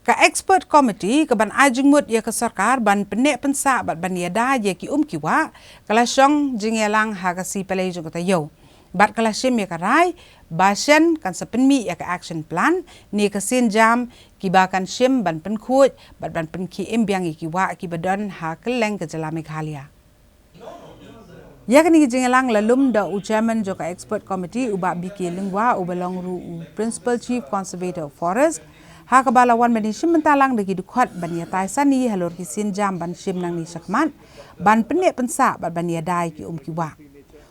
Ka expert committee ka ban ai jingmut ïa ka sorkar ban pynneh pynsah bad ban ïada ïa ki um ki wah, ka la shong jingïalang ha ka sngi Palei jong ka taïew. Bad ka la shim ïa ka rai ba shen kan sa pynmih ïa ka action plan ne ka sienjam kiba kan shim ban pynkhuid bad ban pynkhie im biang ïa ki wah kiba don ha kylleng ka jylla Meghalaya. Ïa kane ka jingïalang la lum da u chairman jong ka expert committee, u Bah B K Lyngwa, uba long ruh u Principal Chief Conservator of Forest, ha kaba la wan ban ïashim bynta lang da ki dkhot ban ïatai sani halor ki sienjam ban shim nangne shakhmat ban pynneh pynsah bad ban ïada ïa ki um ki wah.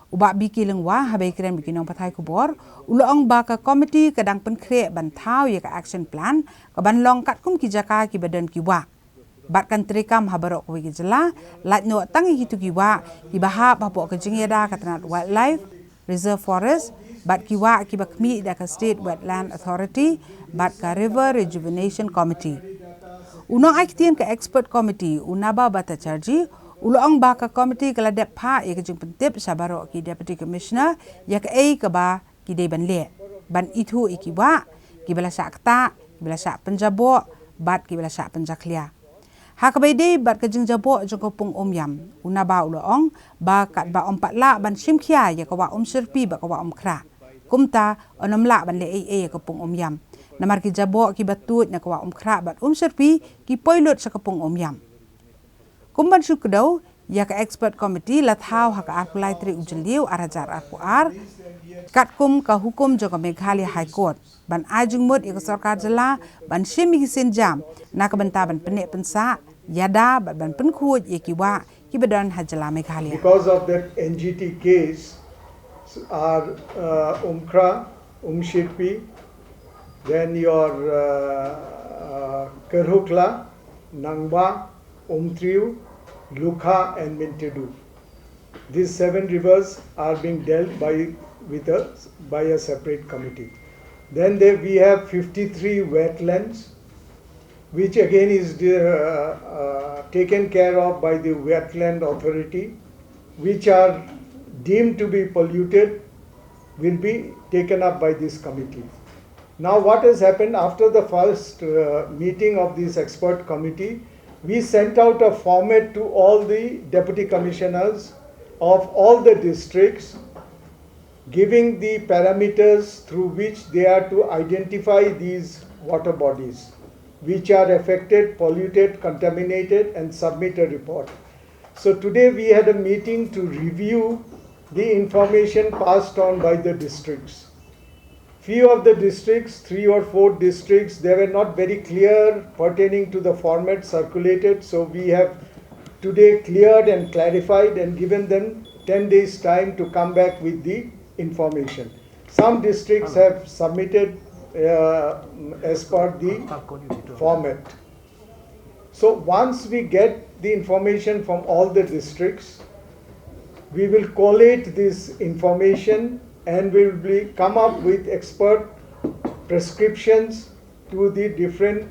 U Bah B K Lyngwa, haba ïakren bad ki nongpathai khubor, u la ong ba ka committee ka dang pynkhreh ban thaw ïa ka action plan ka ban long katkum ki jaka kiba don ki wah. Bad kan treikam ha baroh kawei ka jylla, lait noh tang ïa kito ki wah kiba hap hapoh ka jingïada ka tnat Wildlife Reserve Forest bad ki wah kiba khmih da ka State Wetland Authority bad ka River Rejuvenation Committee. U nongai ktien ka expert committee, u Naba Bhattacharjee, u la ong ba ka committee ka la dep phah ïa ka jingpyntip sha baroh ki Deputy Commissioner ïa kaei kaba ki dei ban leh ban ithuh ïa ki wah kiba la shah ktah, kiba la shah pynjaboh bad kiba la shah pynjakhlia. Ha kaba ïadei bad ka jingjaboh jong ka pung Umïam, u Naba u la ong ba katba ym pat lah ban shim khia ïa ka wah Umshyrpi bad ka wah Umkhrah, kumta yn ym lah ban leh ei ei ïa ka pung Umïam. Namar ki jaboh kiba tuid na ka wah Umkhrah bad Umshyrpi ki poi lut sha ka pung Umïam. Kum ban shu kdew ïa ka expert committee la thaw ha ka arphew lai tarik u Jylliew ar hajar arphew ar, katkum ka hukum jong ka Meghalaya High Court, ban ai jingmut ïa ka sorkar jylla ban shim ïa ki sienjam na ka bynta ban pynneh pynsah, ïada bad ban pynkhuid ïa ki wah kiba don ha jylla Meghalaya. Because of that N G T case, our uh, Umkhrah, Umshyrpi, then your uh, uh, Kyrhuhkla, Nangba, Umtriu, Lukha, and Myntdu. These seven rivers are being dealt by with a by a separate committee. Then there we have fifty-three wetlands, which again is the, uh, uh, taken care of by the Wetland Authority, which are deemed to be polluted, will be taken up by this committee. Now, what has happened after the first uh, meeting of this expert committee? We sent out a format to all the deputy commissioners of all the districts, giving the parameters through which they are to identify these water bodies which are affected, polluted, contaminated, and submit a report. So today we had a meeting to review the information passed on by the districts. Few of the districts, three or four districts, they were not very clear pertaining to the format circulated. So we have today cleared and clarified and given them ten days time to come back with the information. Some districts have submitted uh, as per the format. So once we get the information from all the districts, we will collate this information and will be come up with expert prescriptions to the different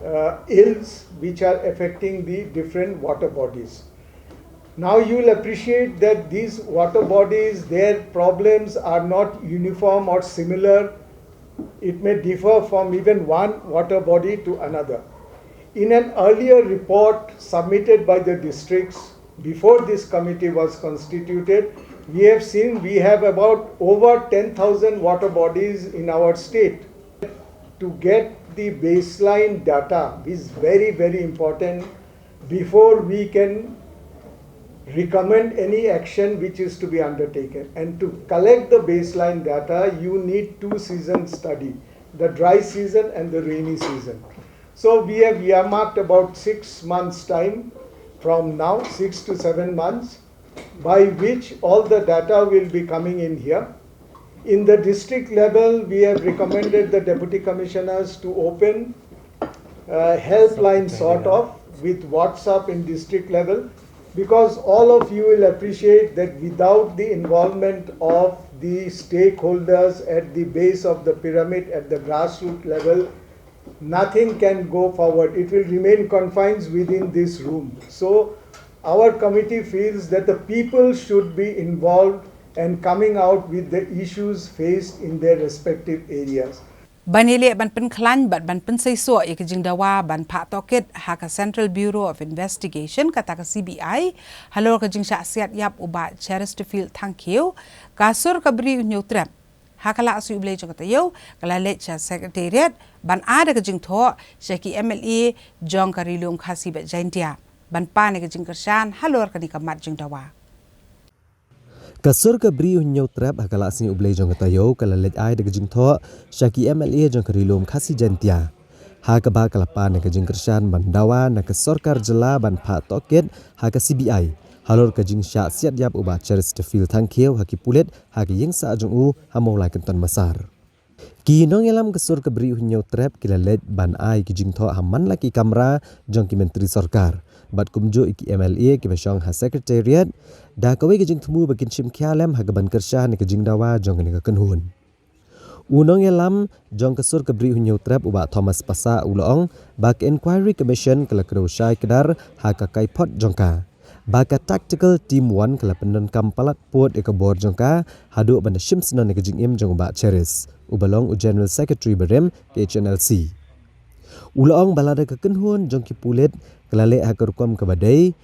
uh, ills which are affecting the different water bodies. Now you will appreciate that these water bodies, their problems are not uniform or similar. It may differ from even one water body to another. In an earlier report submitted by the districts before this committee was constituted, we have seen we have about over ten thousand water bodies in our state. To get the baseline data is very, very important before we can recommend any action which is to be undertaken. And to collect the baseline data, you need two season study, the dry season and the rainy season. So we have earmarked about six months time from now, six to seven months, by which all the data will be coming in here. In the district level, we have recommended the deputy commissioners to open a helpline sort of with WhatsApp in district level, because all of you will appreciate that without the involvement of the stakeholders at the base of the pyramid, at the grassroots level, nothing can go forward. It will remain confines within this room. So our committee feels that the people should be involved and coming out with the issues faced in their respective areas. Ban ïaleh ban pynkhlaiñ bad ban pynseisoh ïa ka jingdawa ban phah tohkit ha ka Central Bureau of Investigation, kata ka C B I, halor ka jingshah siat ïap u Bah Chesterfield Thangkhiew, ka sur ka Bri u Hynñiewtrep, ha ka lad sngi U Blei jong ka taïew, ka la leit sha Secretariat ban ai da ka jingthoh sha ki M L A jong ka Ri Lum Khasi bad Jaintia ban pan ïa ka jingkyrshan halor kane ka mat jingdawa. Ka sur ka Bri u Hynñiewtrep ha ka lad sngi U Blei jong ka taïew ka la leit ai da ka jingthoh sha ki M L A jong ka Ri Lum Khasi Jaintia, ha kaba ka la pan ïa ka jingkyrshan ban dawa na ka sorkar jylla ban phah tohkit ha ka C B I halor ka jingshah siat ïap u Bah Chesterfield Thangkhiew ha ki pulit ha ka ïing sah jong u ha Mawlai Kynton Massar. Ki nongïalam ka sur ka Bri u Hynñiewtrep ki la leit ban ai ki jingthoh ha man la ki kamra jong ki myntri sorkar bad kumjuh ïa ki M L A kiba shong ha Secretariat, da kawei ka jingthmu ba kin shim khia lem ha kaban kyrshan ïa ka jingdawa jong kane ka kynhun. U nongïalam jong ka sur ka Bri u Hynñiewtrep u Bah Thomas Passah u la ong ba ka Inquiry Commission ka la kdew shai kdar ha ka kaiphod jong ka, ba ka Tactical Team One ka la pyndonkam palat pud ïa ka bor jong ka haduh ban da shim shnong ïa ka jingim jong u Bah Cheris, uba long u General Secretary barim ka H N L C. U la ong ba lada ka kynhun jong ki pulit ka la leh ha ka rukom kaba dei,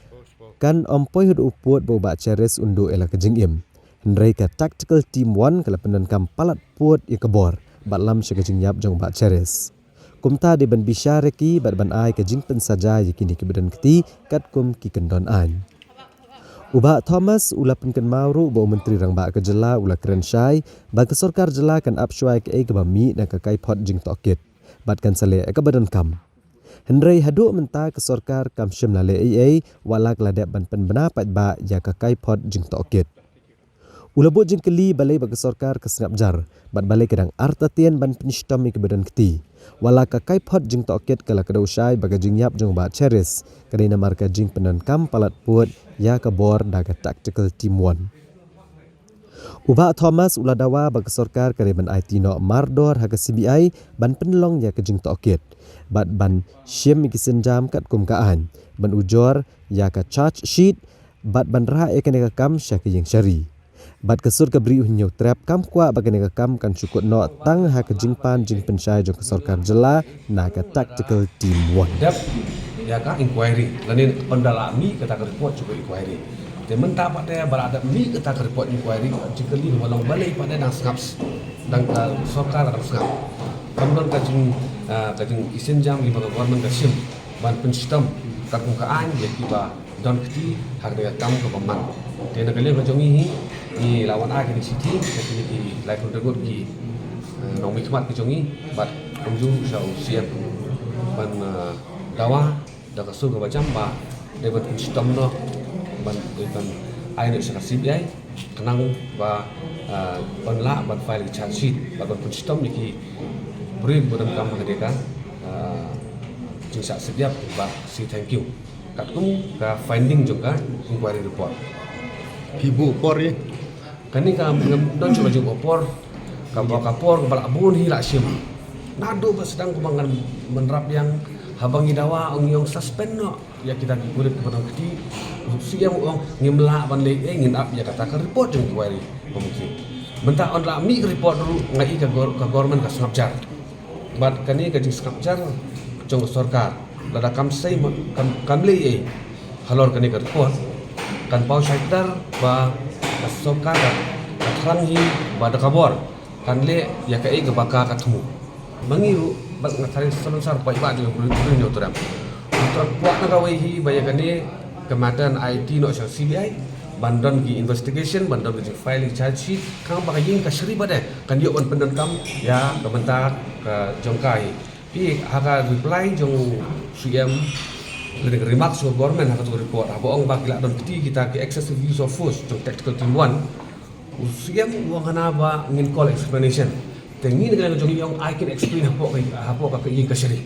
kan ym poi haduh u pud ba u Bah Cheris un duh ïa la ka jingim. Hynrei ka Tactical Team One ka la pyndonkam palat pud ïa ka bor bad lam sha ka jingïap jong u Bah Cheris. Kumta dei ban bishar ïa ki bad ban ai ka jingpynsaja ïa kine kiba don kti katkum ki kyndon aiñ. U Bah Thomas u la pynkynmaw ruh ba u Myntri Rangbah ka jylla u la kren shai ba ka sorkar jylla kan ap shuwa ïa kaei kaba mih na ka kaiphod jingtohkit bad kan sa leh ïa kaba donkam. Hynrei haduh mynta ka sorkar kam shym la leh ei ei, wat la ka la dep ban pynbna paidbah ïa ka kaiphod jingtohkit. U la bud jingkylli balei ba ka sorkar ka sngap jar bad balei ka dang artatien ban pynshitom ïa kiba don kti, wat la ka kaiphod jingtohkit ka la kdew shai ba ka jingïap jong u Bah Cheris ka dei namar ka jingpyndonkam palat pud ïa ka bor da ka Tactical Team One. U Bah Thomas u la dawa ba ka sorkar ka dei ban aiti noh mardor ha ka C B I ban pynlong ïa ka jingtohkit bad ban shim ïa ki sienjam katkum ka aiñ, ban ujor ïa ka charge sheet bad ban rah ïa kane ka kam sha ka ïing sha ri. Bad ka sur ka Bri u Hynñiewtrep kam kwah ba kane ka kam kan shu kut noh tang ha ka jingpan jingpynshai jong ka sorkar jylla na ka Tactical Team One. Dep ïa ka inquiry lane ynda la mih kata ka report jong ka inquiry. Te mynta pat te ba la dep mih kata ka report inquiry, jingkylli ba long balei pat te dang sngap, dang ka sorkar dang sngap. Kam don ka jing, ah, ka jingisynjam lane ba ka government ka shim ban pynshitom katkum ka aiñ ïa kiba don kti ha kane ka kam kaba man. Te na ka liang ka jong ngi hi, ngi la wan ai kane ka shithi sha kine ki laiphew hynriew ngut ki, eh, nongmihkhmat ki jong ngi bad kumjuh sha u C M ban, eh, dawa da ka sur kaba jam ba dei ban pynshitom noh ban, dei ban ai noh sha ka C B I khnang ba, eh, ban lah ban file ki charge sheet bad ban pynshitom ïa ki briew ba donkam ha kane ka, eh, jingshah siat ïap ba C. Thangkhiew. Katkum ka finding jong ka inquiry report. Phi buh por ïa? Kane ka ngam don shuh ka jingpor, ka ba ka por ka ba la bun hi la shim. Naduh ba sdang kumba ngan mynrap ïa nga, haba ngi dawa ong ïong suspend noh ïa kita ki pulit kiba don kti. Shu ïa ong ngim lah ban leh ei, ngin ap ïa kata ka report jong ki wari ba mynta. Mynta yn la mih ka report ruh, nga i ka gor-, ka government ka sngap jar. Bad kane ka jingsngap jar jong ka sorkar, lada kam sei ma-, kam, kam leh ei halor kane ka report, kan paw shai kdar ba ka sorkar ka, ka thrang hi ba da ka bor kan leh ïa kaei kaba ka, ka thmu. Ma ngi ruh, bad nga tharai salonsar paidbah jong ka Bri-, Bri Hynñiewtrep, u thrang kwah na kawei hi ba ïa kane ka matter yn aiti noh sha C B I ban don ki investigation, ban don ki jingfile ki charge sheet, khnang ba ka ïing kashari pat de kan ïoh ban pyndonkam ïa ka bynta ka jong ka hi. Phi, ha ka reply jong u C M, lane ka remarks jong ka government ha kato ka report, haba ong ba ki la don kti kita ki excessive use of force jong tactical team one, u C M u ong hana ba ngin call explanation. Te ngi na ka liang jong ngi ong ai kin explain hapoh ka, hapoh ka, ka ïing kashari.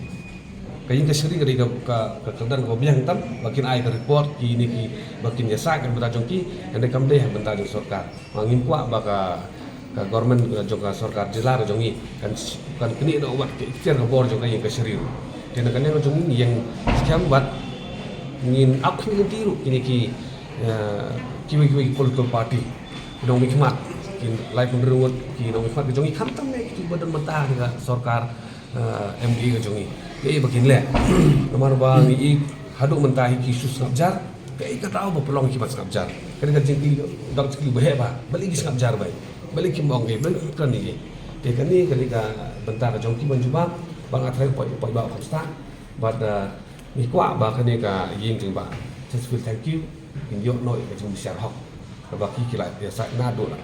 Ka ïing kashari ka dei ka, ka, ka kyrdan kaba biang tam, ba kin ai ka report kine ki, ba kin ïasaid ka bynta jong ki, hynrei kam dei ha bynta jong sorkar. Ba ngim kwah ba ka, ka government, uh, jong ka sorkar jylla ka jong ngi kan, kan knieh noh wat ka iktiar ka bor jong ka ïing kashari ruh. Te na ka liang ka jong ngi ïeng skhem bad ngin ap khmih lynti ruh kine ki, uh, kiwei kiwei ki political party, ki nongmihkhmat, ki laiphew hynriew ngut ki nongmihkhmat ka jong ngi, khamtam ne kiba don mynta ha ka sorkar, uh, M D A ka jong ngi. Kaei ba kin leh? Namar ba ngi i haduh mynta hi ki shu sngap jar. Kaei ka daw ba pynlong ki ban sngap jar? Kane ka jingkylli, dang jingkylli ba heh ba, balei ki sngap jar ba, balei kim ong kaei, balei kim kren ïa kaei? Te kane, kane ka bynta ka jong ki ban jubab, ba nga tharai u paid, u paidbah u kham stad. Bad, uh, ngi kwah ba kane ka ïing jingbah Chesterfield Thank You kin ïoh noh ïa ka jingbishar hok kaba ki, ki la ïasaid naduh la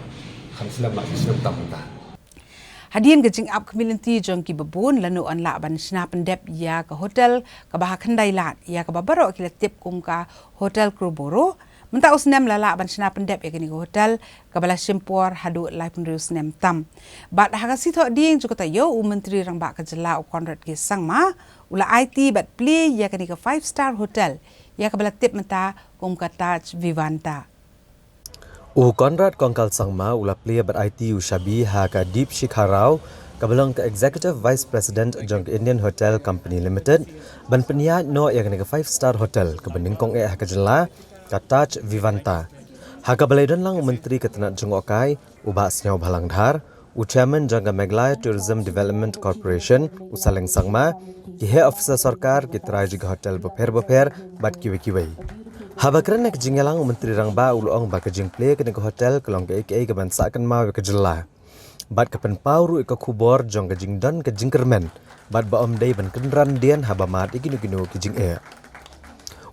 kham slem bad shi snem tam mynta. Hadien ka jingap khmih lynti jong kiba bun, lano yn lah ban shna pyndep ïa ka hotel kaba ha Khyndailad, ïa kaba baroh ki la tip kum ka Hotel Crowborough. Mynta u snem la lah ban shna pyndep ïa kane ka hotel kaba la shim por haduh laiphew hynriew snem tam. Bad ha ka sngi Thohdieng jong ka taïew, u Myntri Rangbah ka jylla u Conrad K Sangma u la aiti bad plie ïa kane ka five star hotel, ïa kaba la tip mynta kum ka Taj Vivanta. U Conrad Kongkal Sangma u la plie bad aiti u shabi ha ka Deep Shikha Rao, kaba long ka Executive Vice President jong ka Indian Hotel Company Limited, ban pynïaid noh ïa kane ka five star hotel kaba nyngkong eh ha ka jylla, ka Taj Vivanta. Ha kaba la ïadon lang u Myntri ka tnat jngohkai, u Bah Sniawbhalang Dhar, u Chairman jong ka Meghalaya Tourism Development Corporation, u Saleng Sangma, ki heh officer sorkar, ki trai jong ki hotel bapher bapher bad kiwei kiwei. Haba kren ha ka jingïalang, u Myntri Rangbah u la ong ba ka jingplie kane ka hotel ka long kaei kaei kaban sah kynmaw ïa ka jylla. Bad ka pynpaw ruh ïa ka khubor jong ka jingdon ka jingkyrmen bad ba ym dei ban kynran dien haba mad ïa kino kino ki jingeh.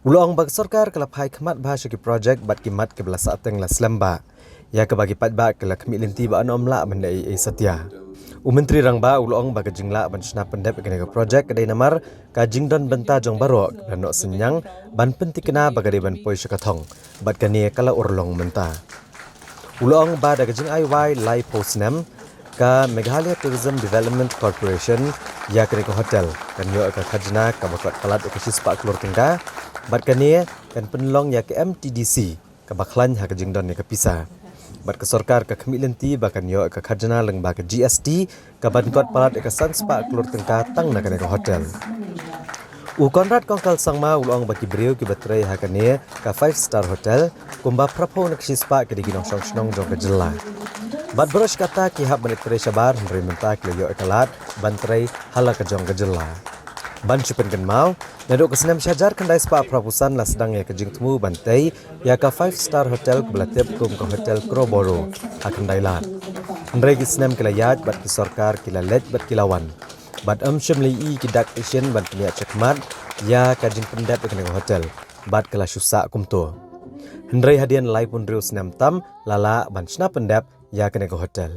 U la ong ba ka sorkar ka la phai khmat bha sha ki projek bad ki mat kiba la sahteng la slem bha, ïa kaba ki paidbah ki la khmih lynti ba yn ym lah ban leh ei ei satia. U Myntri Rangbah u la ong ba ka jinglah ban shna pyndep ïa kane ka projek ka dei namar ka jingdon bynta jong baroh kaba la noh synñiang ban pynthikna ba ka dei ban poi sha ka thong, bad kane ka la urlong mynta. U la ong ba da ka jingai wai laiphew snem, ka Meghalaya Tourism Development Corporation ïa kane ka hotel kan ïoh ïa ka khajna kaba kot palat ïa ka shispah klur tyngka, bad kane kan pynlong ïa ka M T D C kaba khlaiñ ha ka jingdon ïa ka pisa. Bad ka sorkar ka khmih lynti ba kan ïoh ïa ka khajna lyngba ka G S T kaban kot palat ïa ka sanspah klur tyngka tang na kane ka hotel. U Conrad Kongkal Sangma u la ong ba ki briew kiba trei ha kane ka five star hotel kumba phraphew na ka shispah ki dei ki nongshong shnong jong ka jylla. Bad baroh shi katta ki hap ban trei shabar, hynrei mynta ki la ïoh ïa ka lad ban trei ha la ka jong ka jylla. Ban shu pynkynmaw, naduh ka snem shi hajar khyndai spah phraphew san la sdang ïa ka jingthmu ban tei ïa ka five star hotel kaba la tip kum ka Hotel Crowborough ha Khyndailad. Hynrei ki snem ki la ïaid bad ki sorkar ki la leit bad ki la wan, bad ym shym la ïohi ki dak ki shin ban pynïaid shakhmat ïa ka jingpyndep ïa kane ka hotel, bad ka la shu sah kumto. Hynrei hadien laiphew hynriew snem tam la lah ban shna pyndep ïa kane ka hotel.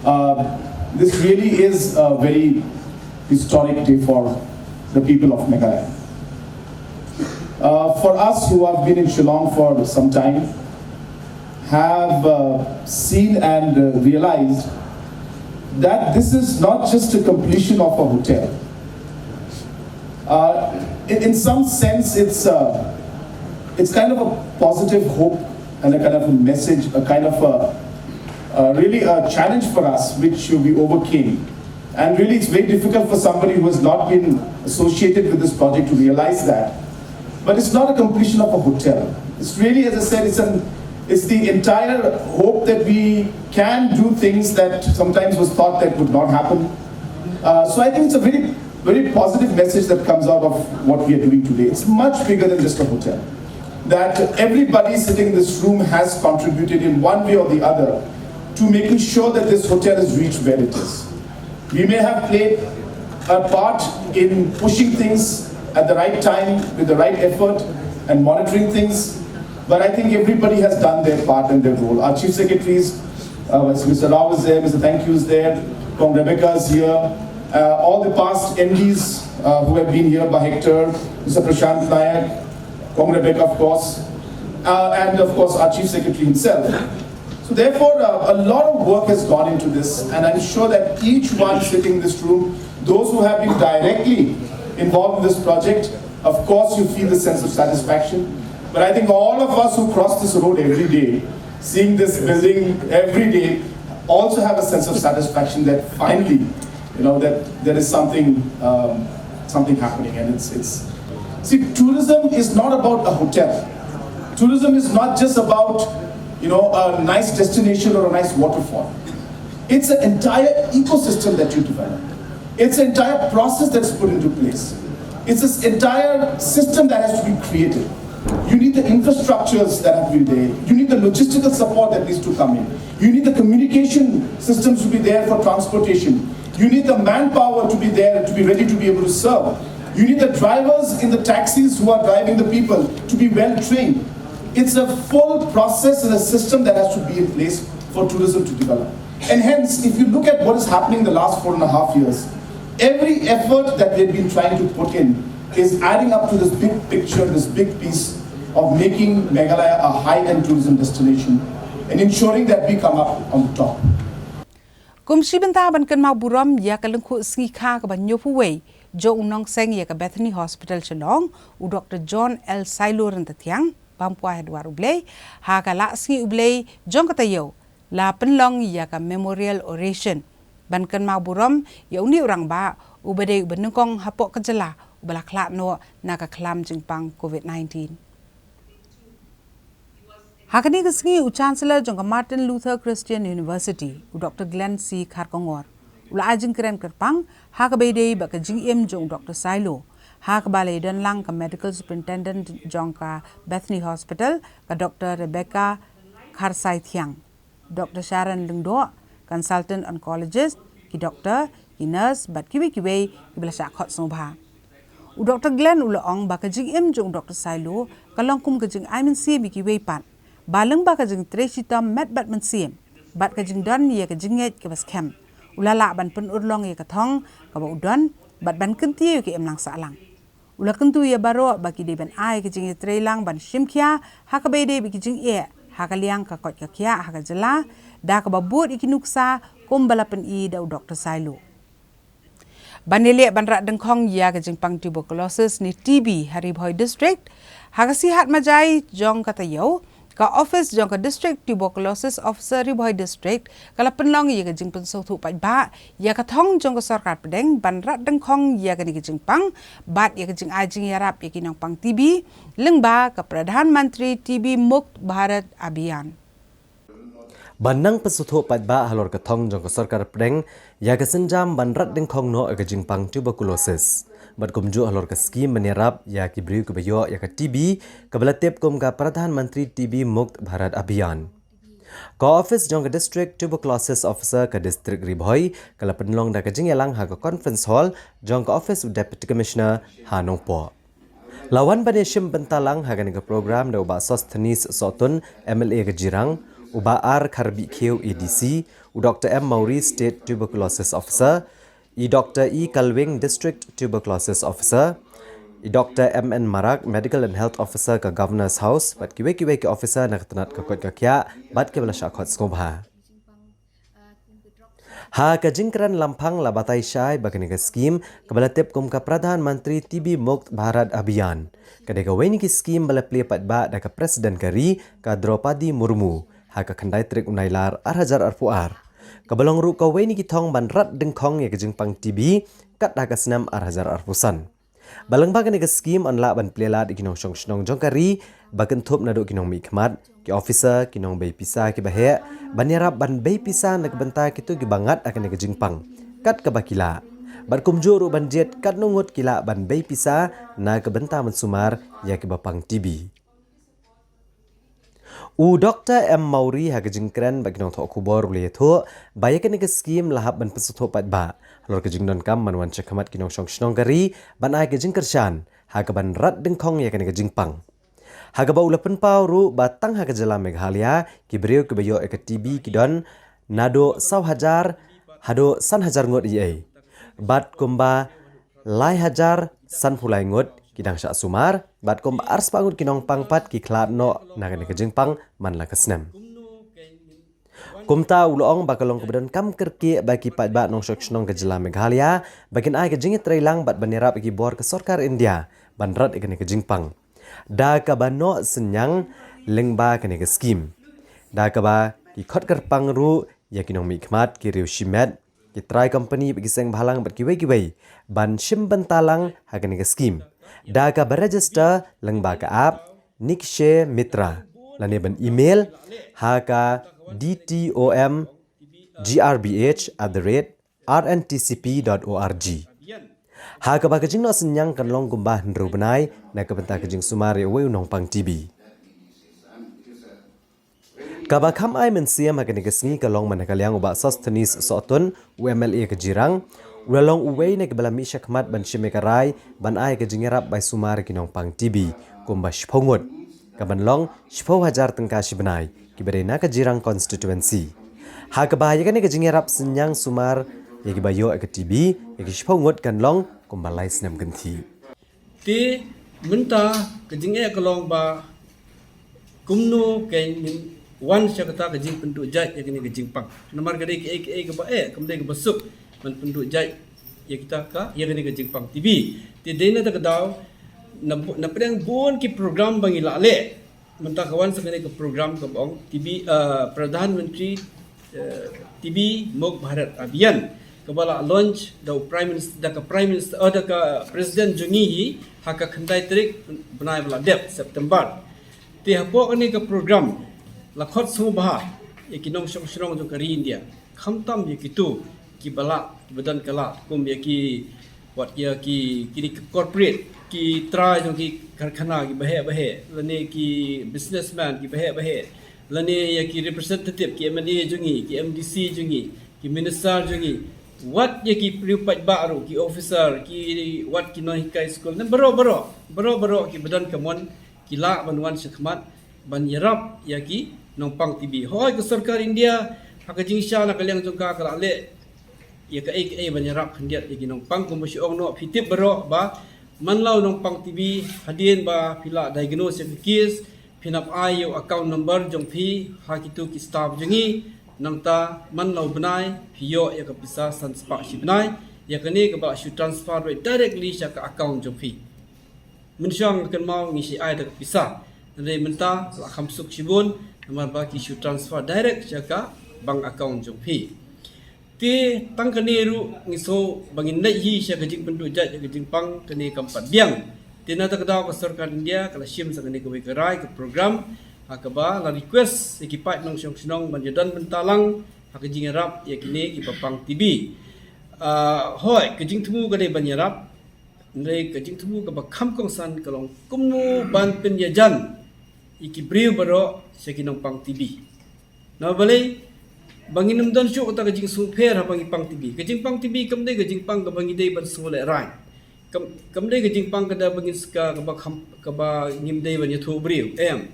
Uh, this really is a very historic day for the people of Meghalaya. Uh, for us who have been in Shillong for some time, have uh, seen and uh, realized that this is not just a completion of a hotel. Uh, in, in some sense, it's uh, it's kind of a positive hope and a kind of a message, a kind of a, a really a challenge for us, which we overcame. And really, it's very difficult for somebody who has not been associated with this project to realize that. But it's not a completion of a hotel. It's really, as I said, it's an it's the entire hope that we can do things that sometimes was thought that would not happen. Uh, so I think it's a very, very positive message that comes out of what we are doing today. It's much bigger than just a hotel. That everybody sitting in this room has contributed in one way or the other to making sure that this hotel has reached where it is. We may have played a part in pushing things at the right time with the right effort and monitoring things, but I think everybody has done their part and their role. Our chief secretaries, uh, Mister Rao is there, Mister Thank You is there, Kong Rebecca is here, uh, all the past M Ds uh, who have been here, Bah Hector, Mister Prashant Nayak, Kong Rebecca, of course, uh, and of course our chief secretary himself. So therefore, uh, a lot of work has gone into this, and I'm sure that each one sitting in this room, those who have been directly involved in this project, of course, you feel the sense of satisfaction. But I think all of us who cross this road every day, seeing this building every day, also have a sense of satisfaction that finally, you know, that there is something, um, something happening, and it's it's. See, tourism is not about a hotel. Tourism is not just about, you know, a nice destination or a nice waterfall. It's an entire ecosystem that you develop. It's an entire process that's put into place. It's this entire system that has to be created. You need the infrastructures that have to be there. You need the logistical support that needs to come in. You need the communication systems to be there for transportation. You need the manpower to be there to be ready to be able to serve. You need the drivers in the taxis who are driving the people to be well trained. It's a full process and a system that has to be in place for tourism to develop. And hence, if you look at what is happening in the last four and a half years, every effort that we've been trying to put in is adding up to this big picture, this big piece of making Meghalaya a high-end tourism destination and ensuring that we come up on top. Kum shi bynta ban kynmaw burom ïa ka lyngkhuh sngi kha kaba hynñiewphew wei jong u nongseng ïa ka Bethany Hospital Shillong, u Doctor John L Sailo Ryntathiang, bam kwai ha dwar U Blei, ha ka la sngi U Blei jong ka taïew, la pynlong ïa ka Memorial Oration ban kynmaw burom ïa une u rangbah uba dei uba nyngkong hapoh ka jylla uba la khlad noh na ka khlam jingpang COVID nineteen. Ha kane ka sngi u Chancellor jong ka Martin Luther Christian University, u Doctor Glenn C Kharkongor, u la ai jingkren kyrpang ha kaba ïadei bad ka jingim jong u Doctor Sailo, ha kaba la ïadon lang ka Medical Superintendent jong ka Bethany Hospital, ka Doctor Rebecca Kharsaithiang, Doctor Sharon Lyngdoh, Consultant Oncologist, ki doctor, ki nurse bad kiwei kiwei kiba la shah khot sngewbha. U Doctor Glenn u la ong ba ka jingim jong u Doctor Sailo ka long kum ka jingai mynsiem ïa kiwei pat, ba lyngba ka jingtrei shitom met bad mynsiem bad ka jingdon ïa ka jingngeit kaba skhem, u la lah ban pynurlong ïa ka thong kaba u don bad ban kyntiew ïa ka imlang sahlang. U la kyntu ïa baroh ba ki dei ban ai ka jingïatreilang ban shim khia ha kaba ïadei bad ki jingeh ha ka liang ka koit ka khiah ha ka jylla, da kaba bud ïa ki nuksa kumba la pyni da u Doctor Sailo. Ban ïaleh ban rah dyngkhong ïa ka jingpang tuberculosis ne T B ha Ri Bhoi District, ha ka sngi Hatmajai jong ka taïew, ka ophis jong ka District Tuberculosis Officer Ri Bhoi District ka la pynlong ïa ka jingpynsngewthuh paidbah ïa ka thong jong ka sorkar pdeng ban rah dyngkhong ïa kane ka jingpang bad ïa ka jingai jingïarap ïa ki nongpang T B lyngba ka Pradhan Mantri T B Mukt Bharat Abhiyan. Ban nang pynsngewthuh paidbah halor ka thong jong ka sorkar pdeng ïa ka sienjam ban rah dyngkhong noh ïa ka jingpang tuberculosis bad kumjuh halor ka skim ban ïarap ïa ki briew kiba ïoh ïa ka T B kaba la tip kum ka Pradhan Mantri T B Mukt Bharat Abhiyan. Ka ophis jong ka District Tuberculosis Officer ka District Ri Bhoi ka la pynlong da ka jingïalang ha ka Conference Hall jong ka ophis u Deputy Commissioner ha Nongpoh. La wan ban ïashim bynta lang ha kane ka program da u Bah Sosthenes Sohtun, M L A ka Jirang, U Bah R Kharbihkhiew, A D C, u Doctor M Mawrie, State Tuberculosis Officer, i Doctor E Kalwing, District Tuberculosis Officer, i Doctor M N Marak, Medical and Health Officer ka Governor's House, bad kiwei kiwei ki officer na ka tnat ka koit ka khiah, bad kiba la shah khot sngewbha. Ha ka jingkren laphang la batai shai ba kane ka skhim kaba la tip kum ka Pradhan Mantri T B Mukt Bharat Abhiyan ka dei kawei na ki skhim ba la plie paidbah da ka President ka ri ka Droupadi Murmu ha ka khyndai tarik u Nailar ar hajar arphew ar. Kaba long ruh kawei na ki thong ban rat dyngkhong ïa ka jingpang T B kat ha ka snem ar hajar arphew san. Ba lyngba kane ka skhim yn lah ban plie lad ïa ki nongshong shnong jong ka ri ba kynthup naduh ki nongmihkhmat, ki officer, ki nongbei pisa kiba heh, ban ïarap ban bei pisa na ka bynta kito kiba ngat ha kane ka jingpang kat kaba ki lah. Bad kumjuh ruh ban jied katno ngut ki lah ban bei pisa na ka bynta ban sumar ïa kiba pang T B. U Doctor M Mawrie ha ka jingkren bad ki nongthoh khubor u la ïathuh ba ïa kane ka skhim la hap ban pynsngewthuh paidbah halor ka jingdonkam ban wan shakhmat ki nongshong shnong ka ri ban ai ka jingkyrshan ha kaban rat dyngkhong ïa kane ka jingpang. Ha kaba u la pynpaw ruh ba tang ha ka jylla Meghalaya ki briew kiba ïoh ïa ka T B ki don naduh saw hajar haduh san hajar ngut ïa ei. Bad kumba lai hajar sanphew lai ngut ki dang shah sumar, bad kumba arspah ngut ki nongpang pat ki khlad noh na kane ka jingpang man la ka snem. Kumta u la ong ba ka long kaba donkam kyrkieh ba ki paidbah nongshong shnong ka jylla Meghalaya ba kin ai ka jingïatreilang bad ban ïarap ïa ki bor ka sorkar India ban rat ïa kane ka jingpang da kaba noh synñiang lyngba kane ka skhim, da kaba ki khot kyrpang ruh ïa ki nongmihkhmat, ki riew shimet, ki trai company bad ki seng bhalang bad kiwei kiwei ban shim bynta lang ha kane ka skhim da kaba register lyngba ka app Nikshay Mitra lane ban email ha ka D T O M G R B H at the rate R N T C P dot org. Ha kaba ka jingnoh synñiang kan long kumba hynriew bnai na ka bynta ka jingsumar ïa uwei u nongpang T B. Kaba kham ai mynsiem ha kane ka sngi ka long man na ka liang u Bah Sosthenes Sohtun, u M L A ka Jirang, u la long uwei na kiba la mih shakhmat ban shim ïa ka rai ban ai ka jingïarap bai sumar ïa ki nongpang T B kumba shiphew ngut, kaban long shiphew hajar tyngka shi bnai kiba dei na ka Jirang constituency. Ha kaba ïa kane ka jingïarap synñiang sumar ïa kiba ïoh ïa ka T B ïa ki shiphew ngut kan long kumba lai snem kynthih. Te mynta ka jingeh ka long ba kumno kein ngin wan sha kata ka jingpynduh jait ïa kane ka jingpang. Namar ka dei kaei kaei kaba eh, kam dei kaba suk ban pynduh jait ïa kita ka, ïa kane ka jingpang T B. Te dei na kata ka daw na bu-, na pdeng bun ki program ba ngi la leh. Mynta ka wan sa kane ka program kaba ong T B, uh, Pradhan Mantri, uh, T B Mukt Bharat Abhiyan, kaba la launch da u Prime Minister, da ka Prime Minister, uh, da ka President jong ngi hi ha ka khyndai tarik bnai ba la dep September. Te hapoh kane ka program la khot sngewbha ïa ki nongshong shnong jong ka ri India, khamtam ïa kito kiba lah, kiba don ka lad, kum ïa ki, wat ïa ki, kine ki corporate, ki trai jong ki karkhana kiba heh ba heh, lane ki businessman kiba heh ba heh, lane ïa ki representative, ki M L A jong ngi, ki M D C jong ngi, ki minister jong ngi, wat ïa ki briew paidbah ruh, ki officer, ki, wat ki nonghikai skul, ne baroh baroh, baroh baroh kiba don ka mon ki lah ban wan shakhmat ban ïarap ïa ki nongpang T B. Hooid, ka sorkar India ha ka jingshisha na ka liang jong ka ka la leh ïa kaei kaei ban ïarap khyndiat ïa ki nongpang, kumba shu ong noh, phi tip baroh ba man la u nongpang T B, hadien ba phi la diagnose ïa ka case, phin hap ai ïa u account number jong phi ha kito ki staff jong ngi. Nangta man la u bnai phi ïoh ïa ka pisa san spah shi bnai, ïa kane kaba shu transfer ruh directly sha ka account jong phi. Mynshuwa nga kynmaw ngi shu ai da ka pisa, hynrei mynta la kham suk shibun namar ba ki shu transfer direct sha ka bank account jong phi. Te tang kane ruh ngi sngew ba ngin leit hi sha ka jingpynduh jait ïa ka jingpang kane kam pat biang. Te na kata ka daw ka sorkar India ka la shim sa kane kawei ka rai, ka program, ha kaba la request ïa ki paid nongshong shnong ban ïadon bynta lang ha ka jingïarap ïa kine kiba pang T B. Ah, hooid, ka jingthmu ka dei ban ïarap, hynrei ka jingthmu kaba kham kongsan ka long kumno ban pynïajan ïa ki briew baroh sha ki nongpang T B. Naba balei? Ba ngin ym don shuh kata ka jingsngewpher haba ngi pang T B. Ka jingpang T B kam dei ka jingpang kaba ngi dei ban sngew lehraiñ. Kam, kam dei ka jingpang kaba ngin ska, kaba kham, kaba ngim dei ban ïathuh briew, em.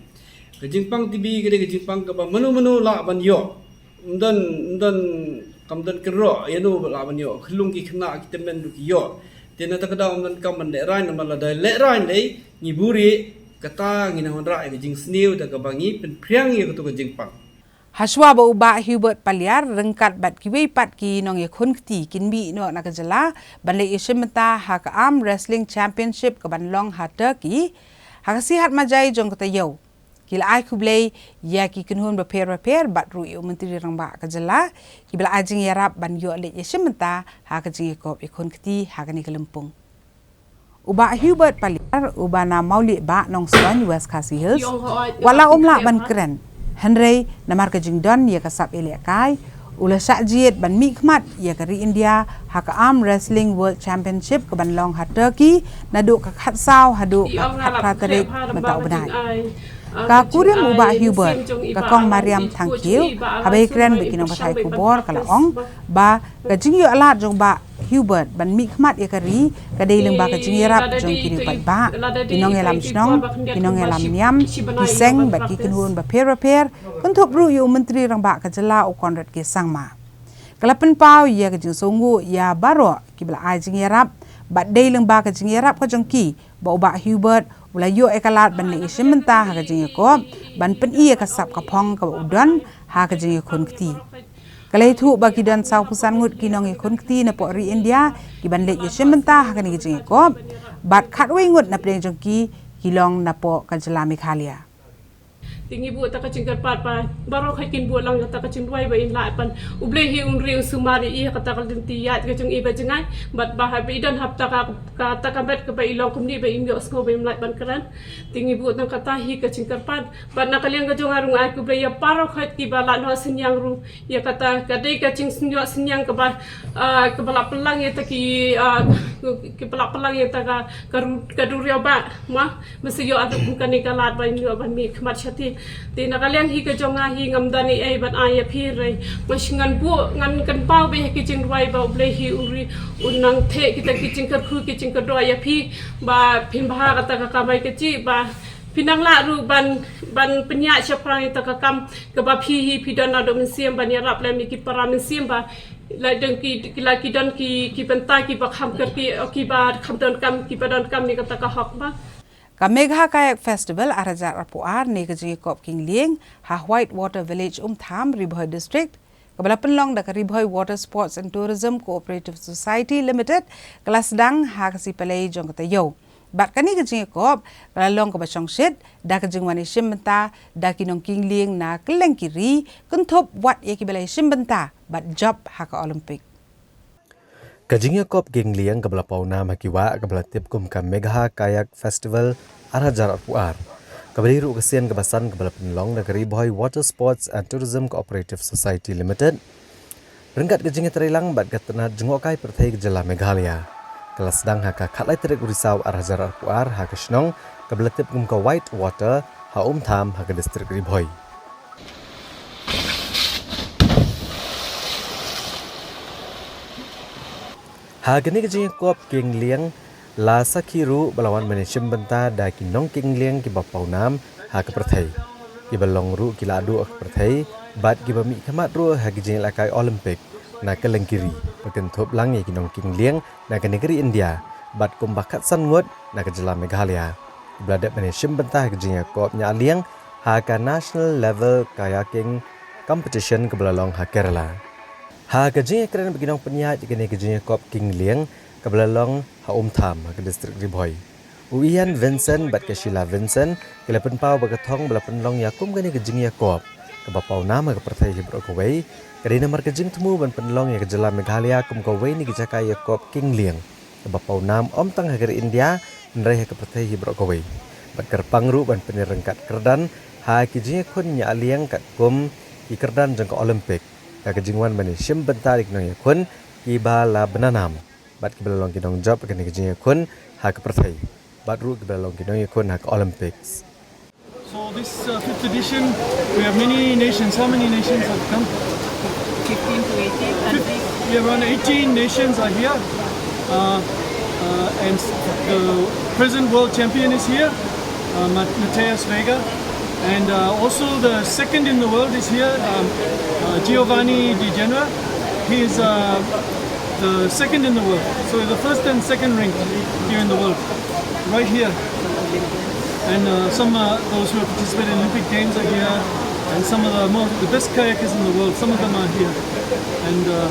Ka jingpang T B ka dei ka jingpang kaba mano mano lah ban ïoh. Ym don, ym don, kam don kyrroh ïa no ba lah ban ïoh. Khyllung ki khynnah ki tymmen ruh ki ïoh. Te na kata ka daw ym don kam ban lehraiñ, namar lada lehraiñ lei ngi buhrieh, kata ngin wanrah ïa ka jingsniew da kaba ngi pynphriang ïa kato ka jingpang. Hashwa ba u Bah Hubert Paliar ryngkat bad kiwei pat ki nongïakhun kti kin mih noh na ka jylla ban leit ïashim bynta ha ka Arm Wrestling Championship ka ban long ha Turkey ha ka sngi Hadmajai jong ka taïew. Ki la ai khublei ïa ki kynhun bapher bapher bad ruh ïa u Myntri Rangbah ka jylla, kiba la ai jingïarap ban ïoh leit ïashim bynta ha ka jingïakop ïakhun kti ha kane ka lympung. U Bah Hubert Paliar, uba na Mawlieh Bah, Nongstoiñ, West Khasi Hills, wat la um lah ban kren, hynrei namar ka jingdon ïa ka sap ïalehkai, u la shah jied ban mihkhmat ïa ka ri India ha ka Arm Wrestling World Championship ka ban long ha Turkey naduh ka khatsaw haduh ka khatphra tarik mynta u bnai. Ka kurim u Bah Hubert, ka Kong Mariam Thangkhiew, haba ïakren bad ki nongpathai khubor ka la ong ba ka jingïoh lad jong u Bah Hubert ban mihkhmat ïa ka ri ka dei lyngba ka jingïarap jong ki riew paidbah, ki nongïalam shnong, ki nongïalam niam, ki seng bad ki kynhun bapher bapher, kynthup ruh ïa u Myntri Rangbah ka jylla u Conrad K Sangma. Ka la pynpaw ïa ka jingsngewnguh ïa baroh kiba la ai jingïarap bad dei lyngba ka jingïarap ka jong ki ba u Bah Hubert u la ïoh ïa ka lad ban leit ïashim bynta ha ka jingïakop ban pyni ïa ka sap ka phong kaba u don ha ka jingïakhun kti. Ka la ïathuh ba ki don sawphew san ngut ki nongïakhun kti napoh ri India ki ban leit ïashim bynta ha kane ka jingïakop bad khatwei ngut na pdeng jong ki ki long napoh ka jylla Meghalaya. Te ngi buh ta ka jingkyrpad ba baroh hi kin buh lang ta ka jingduwai ba in lah ban U Blei hi un ri un sumar ïa i ha kata ka lynti ïaid ka jong i ba jngai bad ba haba i don hapta ka, kata ka met kaba i long kumne ba im ïohsngew ba im lah ban kren. Te ngi buh tang kata hi ka jingkyrpad bad na ka liang ka jong nga ruh nga ai khublei ïa baroh hi kiba la noh synñiang ruh ïa kata ka dei ka jingsynñiang kaba, ah, kaba la pynlang ïa ta ki, ah, kaba la pynlang ïa ta ka, ka ru-, ka duriaw ba ma. Mynta ïoh atu kum kane ka lad ban ïoh ban mihkhmat shatei. Te na ka liang hi ka jong nga hi ngam don ei ei ban ai ïa phi hynrei ma shi ngan buh ngan kynpaw beit ha ki jingduwai ba U Blei hi u ri un nang theh kita ki jingkyrkhu ki jingkyrdoh ïa phi ba phin bha kata ka kamai kajih ba phin nang lah ruh ban, ban pynïaid shaphrang ïa kata ka kam kaba phi hi phi don naduh mynsiem ban ïarap lem ïa ki para mynsiem ba la don ki, ki la ki don ki, ki bynta kiba kham kyrkieh, kiba kham donkam, kiba donkam ïa kata ka hok ba. Ka Megha Kayak Festival ar hajar arphew ar ne ka jingïakop King Lieng ha White Water Village Umtham, Ri Bhoi District, kaba la pynlong da ka Ri Bhoi Water Sports and Tourism Cooperative Society Limited, ka la sdang ha ka sngi Palei jong ka taïew. Bad kane ka jingïakop ka la long kaba shongshit da ka jingwan ïashim bynta da ki nong King Lieng na kylleng ki ri, kynthup wat ïa kiba la ïashim bynta bad jop ha ka Olympic. Ka jingïakop King Lieng kaba la paw nam ha ki wah kaba la tip kum ka Megha Kayak Festival ar hajar arphew ar, kaba dei ruh ka sien kaba san kaba la pynlong da ka Ri Bhoi Water Sports and Tourism Cooperative Society Limited ryngkat ka jingïatreilang bad ka tnat jngohkai pyrthei ka jylla Meghalaya. Ka la sdang ha ka khatlai tarik u Risaw ar hajar arphew ar ha ka shnong kaba la tip kum ka White Water ha Umtham ha ka distrik Ri Bhoi. Ha kane ka jingïakop King Lieng la sakhi ruh ba la wan ban ïashim bynta da ki nong King Lieng kiba paw nam ha ka pyrthei, kiba long ruh ki lahduh ha ka pyrthei bad kiba mihkhmat ruh ha ki jingïalehkai Olympic na kylleng ki ri, ba kynthup lang ïa ki nong King Lieng na kane ka ri India bad kumba khatsan ngut na ka jylla Meghalaya, kiba la dep ban ïashim bynta ha ka jingïakop ñiah lieng ha ka National Level Kayaking Competition kaba la long ha Kerala. Ha ka jingïakren bad ki nongpynïaid ïa kane ka jingïakop King Lieng kaba la long ha Umtham ha ka distrik Ri Bhoi, u Ian Vincent bad ka Sheila Vincent ki la pynpaw ba ka thong ba la pynlong ïa kum kane ka jingïakop kaba paw nam ha ka pyrthei hi baroh kawei ka dei namar ka jingthmu ban pynlong ïa ka jylla Meghalaya kum kawei na ki jaka ïakop King Lieng kaba paw nam ym tang ha ka ri India hynrei ha ka pyrthei hi baroh kawei. Bad kyrpang ruh ban pynïaryngkat kyrdan ha ki jingïakhun ñiah lieng katkum ki kyrdan jong ka Olympic da ka jingwan ban ïashim bynta da ki nongïakhun kiba la bna nam bad kiba la long ki nongjop ha kane ka jingïakhun ha ka pyrthei bad ruh kiba la long ki nongïakhun ha ka Olympics. So this, uh, fifth edition, we have many nations. How many nations have come? Fifteen to eighteen countries. Fif-, yeah, around eighteen nations are here. Uh, uh, and the present world champion is here, uh, Ma-, Mateus Veiga. And uh, also the second in the world is here, um, uh, Giovanni Di Genera. He is uh, the second in the world. So the first and second ranked here in the world, right here. And uh, some uh, those who have participated in Olympic Games are here, and some of the most the best kayakers in the world. Some of them are here, and uh,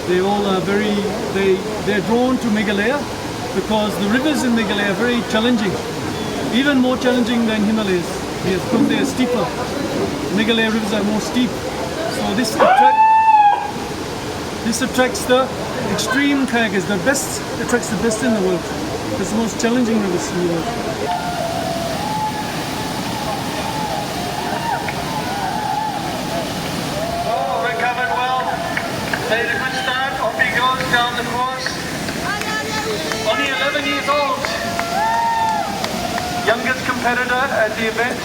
they all are very they they're drawn to Meghalaya because the rivers in Meghalaya are very challenging, even more challenging than Himalayas. Yes, because they're steeper. Meghalaya rivers are more steep, so this attract, this attracts the extreme kayakers, the best, attracts the best in the world. It's the most challenging rivers in the world. Oh, recovered well. Made a good start. Off he goes down the course. Only eleven years old. Youngest competitor at the event.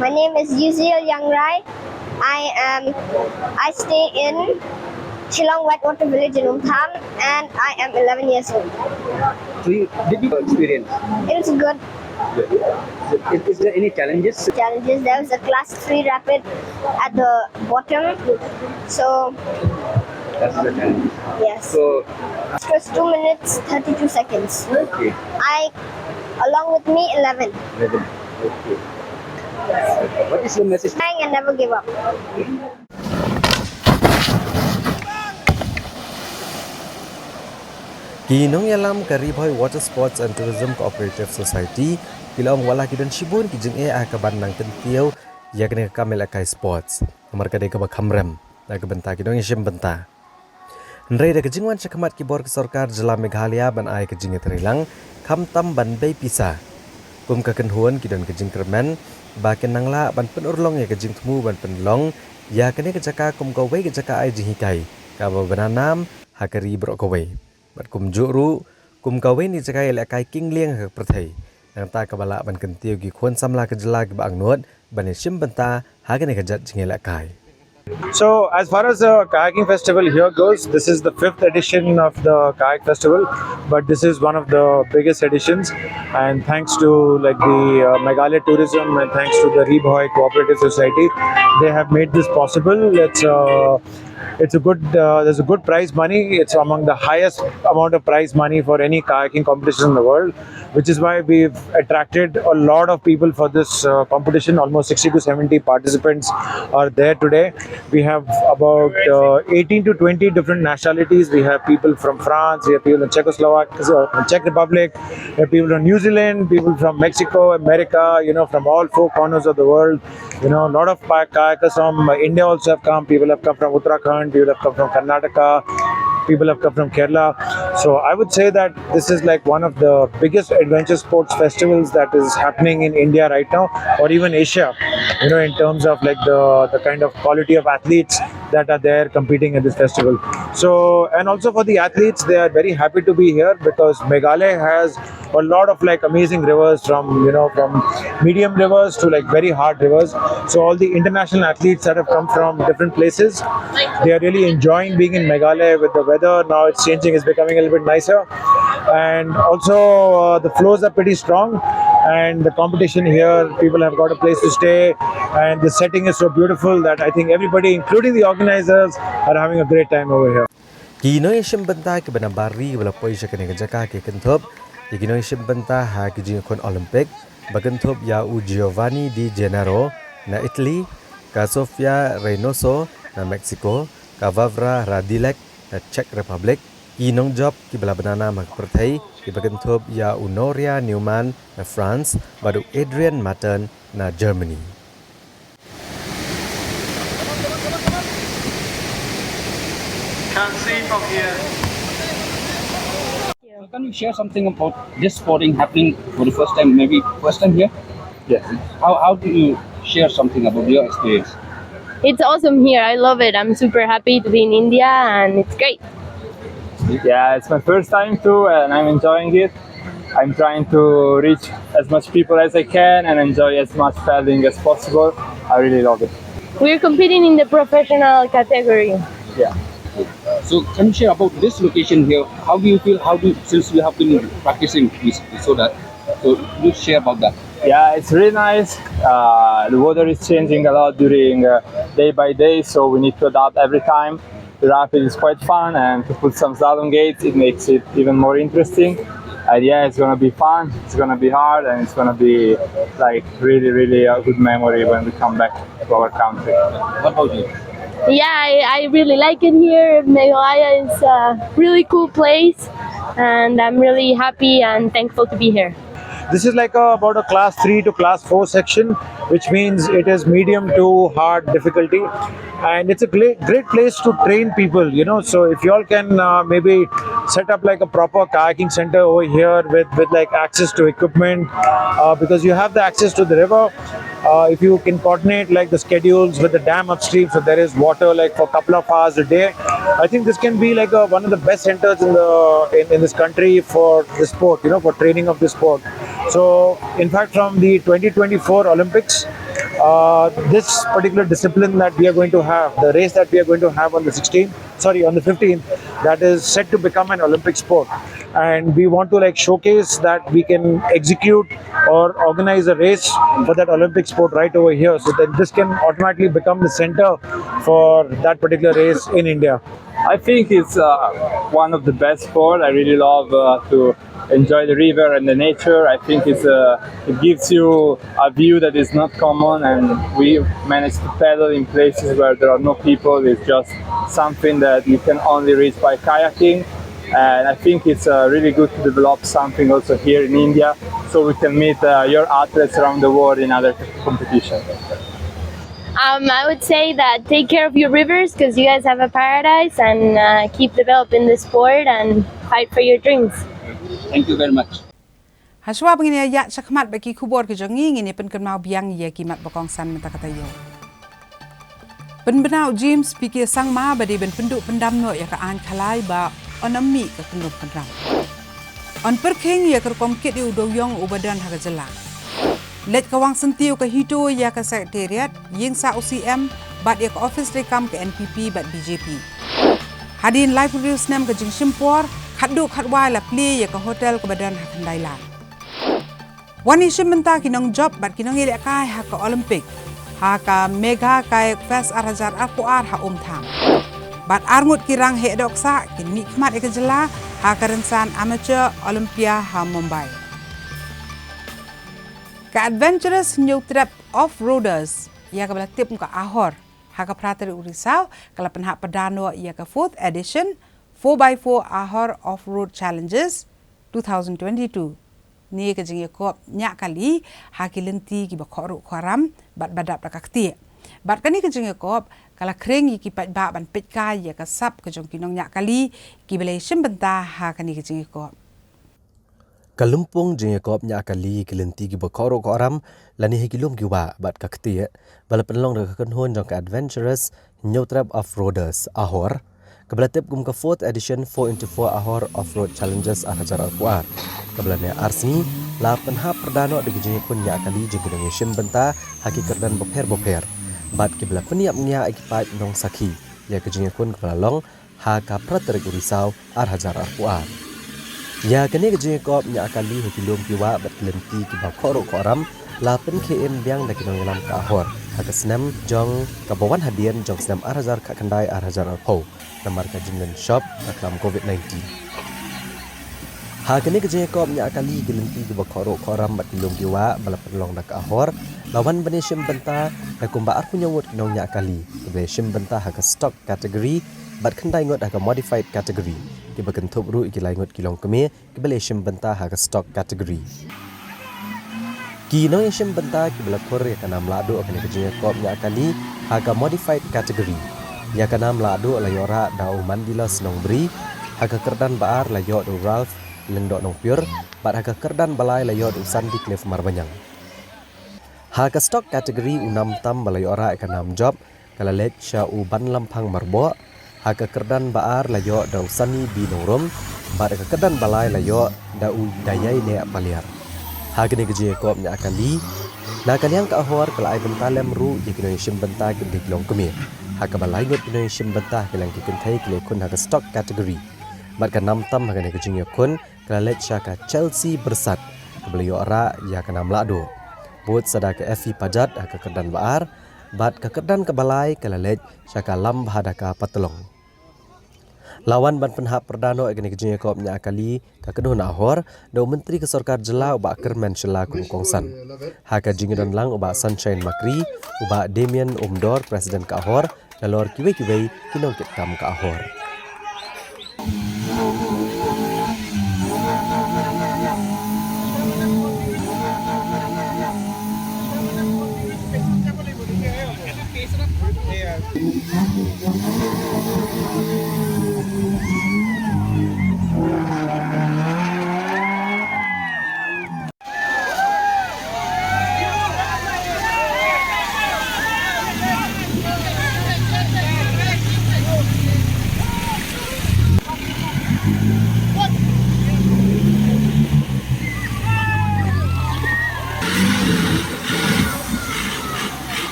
My name is Yuziel Yangrai. I am I stay in Shillong Whitewater Village in Umpham, and I am eleven years old. So you, did you experience? It's good. Is, is there any challenges? Challenges. There was a class three rapid at the bottom, so That's the challenge. Yes. So It was two minutes thirty-two seconds. Okay. I, along with me, eleven. Eleven. Okay. What is your message? Trying and never give up. Ki nongïalam ka Ri Bhoi Water Sports and Tourism Cooperative Society ki la ong wat la ki don shibun ki jingeh ha kaban nang kyntiew ïa kane ka kam ïalehkai sports. Namar ka dei kaba kham rem na ka bynta ki nongïashim bynta. Hynrei da ka jingwan shakhmat ki bor ka sorkar jylla Meghalaya ban ai ka jingïatreilang khamtam ban bei pisa. Kum ka kynhun ki don ka jingkyrmen ba kin nang lah ban pynurlong ïa ka jingthmu ban pynlong ïa kane ka jaka kum kawei ka jaka ai jinghikai kaba bna nam ha ka ri baroh kawei. Bad kumjuh ruh kum kawei na ki jaka ïalehkai kinglieng ha ka pyrthei. Nangta kaba lah ban kyntiew ki khun samla ka jylla kiba angnud ban ïashim bynta ha kane ka jait jingïalehkai. So, as far as the kayaking festival here goes, this is the fifth edition of the kayak festival, but this is one of the biggest editions. And thanks to like the uh, Meghalaya Tourism and thanks to the Ri Bhoi Cooperative Society, they have made this possible. It's uh, it's a good uh, there's a good prize money. It's among the highest amount of prize money for any kayaking competition in the world, which is why we've attracted a lot of people for this uh, competition. Almost sixty to seventy participants are there today. We have about uh, eighteen to twenty different nationalities. We have people from France, we have people in Czechoslovakia, uh, Czech Republic, we have people from New Zealand, people from Mexico, America, you know, from all four corners of the world. You know, a lot of kayakers from India also have come. People have come from Uttarakhand, people have come from Karnataka, people have come from Kerala. So I would say that this is like one of the biggest adventure sports festivals that is happening in India right now, or even Asia, you know, in terms of like the, the kind of quality of athletes that are there competing at this festival. So, and also for the athletes, they are very happy to be here because Meghalaya has a lot of like amazing rivers, from you know from medium rivers to like very hard rivers. So all the international athletes that have come from different places, they are really enjoying being in Meghalaya with the weather. Now it's changing, it's becoming a little bit nicer, and also uh, the flows are pretty strong, and the competition here, people have got a place to stay, and the setting is so beautiful that I think everybody, including the organizers, are having a great time over here. Ki nongïashim bynta kiba na bar ri kiba la poi sha kane ka jaka ki kynthup ïa ki nongïashim bynta ha ki jingïakhun Olympic ba kynthup ïa u Giovanni Di Gennaro na Italy, ka Sofia Reynoso na Mexico, ka Vavra Radilek na Czech Republic, ki nongjop kiba la bna nam ha ka pyrthei kiba kynthup ïa u Noria Newman na France bad u Adrian Martin na Germany. Can't see from here. Can you share something about this sporting happening for the first time, maybe first time here? Yes. How, how do you share something about your experience? It's awesome here. I love it. I'm super happy to be in India and it's great. Yeah, it's my first time too, and I'm enjoying it. I'm trying to reach as much people as I can and enjoy as much paddling as possible. I really love it. We're competing in the professional category. Yeah. So can you share about this location here? How do you feel? How do you, since you have been practicing this so that, so you share about that? Yeah, it's really nice. Uh, the weather is changing a lot during uh, day by day, so we need to adapt every time. The rapid is quite fun, and to put some slalom gates, it makes it even more interesting. And yeah, it's gonna be fun. It's gonna be hard, and it's gonna be like really, really a good memory when we come back to our country. What about you? Yeah, I, I really like it here. Meghalaya is a really cool place, and I'm really happy and thankful to be here. This is like a, about a class three to class four section, which means it is medium to hard difficulty. And it's a great, great place to train people, you know. So if you all can uh, maybe set up like a proper kayaking center over here with, with like access to equipment, uh, because you have the access to the river. Uh, if you can coordinate like the schedules with the dam upstream, so there is water like for a couple of hours a day. I think this can be like a, one of the best centers in the in, in this country for the sport, you know, for training of the sport. So, in fact, from the twenty twenty-four Olympics, uh, this particular discipline that we are going to have, the race that we are going to have on the sixteenth, sorry, on the fifteenth, that is set to become an Olympic sport. And we want to like showcase that we can execute or organize a race for that Olympic sport right over here. So that this can automatically become the center for that particular race in India. I think it's uh, one of the best sport. I really love uh, to enjoy the river and the nature. I think it's uh, it gives you a view that is not common, and we manage to paddle in places where there are no people. It's just something that you can only reach by kayaking. And I think it's uh, really good to develop something also here in India, so we can meet uh, your athletes around the world in other competitions. Um, I would say that take care of your rivers because you guys have a paradise and uh, keep developing the sport and fight for your dreams. Thank you very much. Hashwa ba ngin ïa ïaid shakhmat bad ki khubor ki jong ngi, ngin ïa pynkynmaw biang ïa ki mat ba kongsan mynta ka taïew. Pynbna u James P K Sangma ba dei ban pynduh pyndam noh ïa ka aiñ khalai ba yn ym mih ka kyndong kynram. Yn pyrkhing ïa ka rukom kit ïa u dewïong uba don ha ka jylla. Leit ka Wang Syntiew ka HITO ïa ka Secretariat, ïing sah u C M, bad ïa ka ophis treikam ka N P P bad B J P. Hadien laiphew snem ka jingshim por, khatduh khatwai la plie ïa ka hotel kaba don ha Khyndai Lad. Wan ïashim bynta ki nongjop bad ki nongïalehkai ha ka Olympic ha ka Megha Kayak Fest ar hajar arphew ar ha Umthang. Bad arngut ki rangbah dohksah kin mihkhmat ïa ka jylla ha ka rynsan Amateur Olympia ha Mumbai. Ka Adventurous Hynñiewtrep Off-Roaders, ïa kaba la tip kum ka AHOR, ha ka phra tarik u Risaw ka la pynhap pyrda noh ïa ka fourth edition four by four AHOR Off-Road Challenges two thousand twenty-two. Kane ka jingïakop ñiah kali ha ki lynti kiba khohruh khohram bad ba dap da ka ktieh. Bad kane ka jingïakop ka la khring ïa ki paidbah ban peitkai ïa ka sap ka jong ki nongñiah kali kiba la ïashim bynta ha kane ka jingïakop. Ka lympung jingïakop ñiah kali ha ki lynti kiba khohruh khohram lane ha ki lum ki wah bad ka ktieh, ba la pynlong da ka kynhun jong ka Adventurous Hynñiewtrep Off-Roaders, AHOR, kaba la tip kum ka fourth edition four into four AHOR Off-Road Challenges ar hajar arphew ar, kaba la neh ar sngi, la pynhap pyrda noh da ka jingïakhun ñiah kali jong ki nongïashim bynta ha ki kyrdan bapher bapher, bad kiba la pynïap ñiah ïa ki paid nongsakhi ïa ka jingïakhun kaba la long ha ka phra tarik u Risaw ar hajar arphew ar. Ïa kane ka jingïakop ñiah kali ha ki lum ki wah bad ki lynti kiba khohruh khohram la pynkhie im biang da ki nongïalam ka AHOR ha ka snem jong kaba wan hadien jong snem ar hajar khatkhyndai ar hajar arphew, namar ka jingdon shop ka khlam covid nineteen. Ha kane ka jingïakop ñiah kali ha ki lynti kiba khohruh khohram bad ki lum ki wah ba la pynlong da ka AHOR, la wan ban ïashim bynta da kumba arphew hynñiew ngut ki nongñiah kali kiba la ïashim bynta ha ka stock category bad khyndai ngut ha ka modified category, kiba kynthup ruh ïa ki lai ngut ki longkmie kiba la ïashim bynta ha ka stock category. Ki nongïashim bynta kiba la khur ïa ka nam lahduh ha kane ka jingïakop ñiah kali ha ka modified category. Ïa ka nam lahduh la ïoh rah da u Mandilos Nongbri, ha ka kyrdan ba ar la ïoh da u Ralph Lyngdoh Nongpyiur, bad ha ka kyrdan ba lai la ïoh da u Sandy Cliff Marbaniang. Ha ka stock category u nam tam ba la ïoh rah ïa ka nam jop ka la leit sha u Banlamphang Marboh, ha ka kyrdan ba ar la ïoh da u Sunny B Nongrum, bad ha ka kyrdan ba lai la ïoh da u Dayai Neh Paliar. Ha kane ka jingïakop ñiah kali, na ka liang ka AHOR ka la ai bynta lem ruh ïa ki nongïashim bynta kiba dei ki longkmie, ha kaba lai ngut ki nongïashim bynta ha ka liang ki kynthei ki la ïakhun ha ka stock category. Bad ka nam tam ha kane ka jingïakhun ka la leit sha ka Chelsea Byrsat, kaba la ïoh rah ïa ka nam lahduh. Bud sa da ka Effie Pajat ha ka kyrdan ba ar, bad ka kyrdan kaba lai ka la leit sha ka Lambhadaka Patlong. La wan ban pynhap pyrda noh ïa kane ka jingïakob ñiah kali ka kynhun Ahor da u Myntri ka Sorkar Jylla u Bah Kyrmen Shylla kum u kongsan. Ha ka jingïadon lang u Bah Sunshine Makri, u Bah Damian Umdor, President ka Ahor, halor kiwei kiwei ki nongkitkam ka Ahor.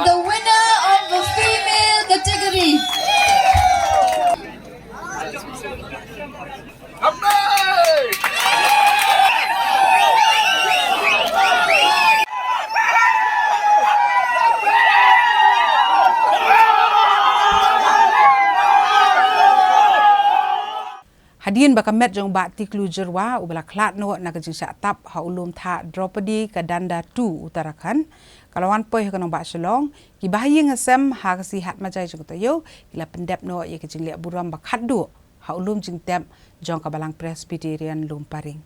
The winner of the female category. Hadien ba ka met jong u Bah Tiklu Jyrwa uba la khlad noh na ka jingshah tap ha u lum thah Draupadi Kadanda two Uttarakhand ka la wan poi ha ka nongbah Shillong, ki bahaïing hasem ha ka sngi Hatmaja jong ka taïew ki la pyndep noh ïa ka jingleh burom ba khatduh ha u lum jingtep jong ka Balang Presbyterian Lumparing.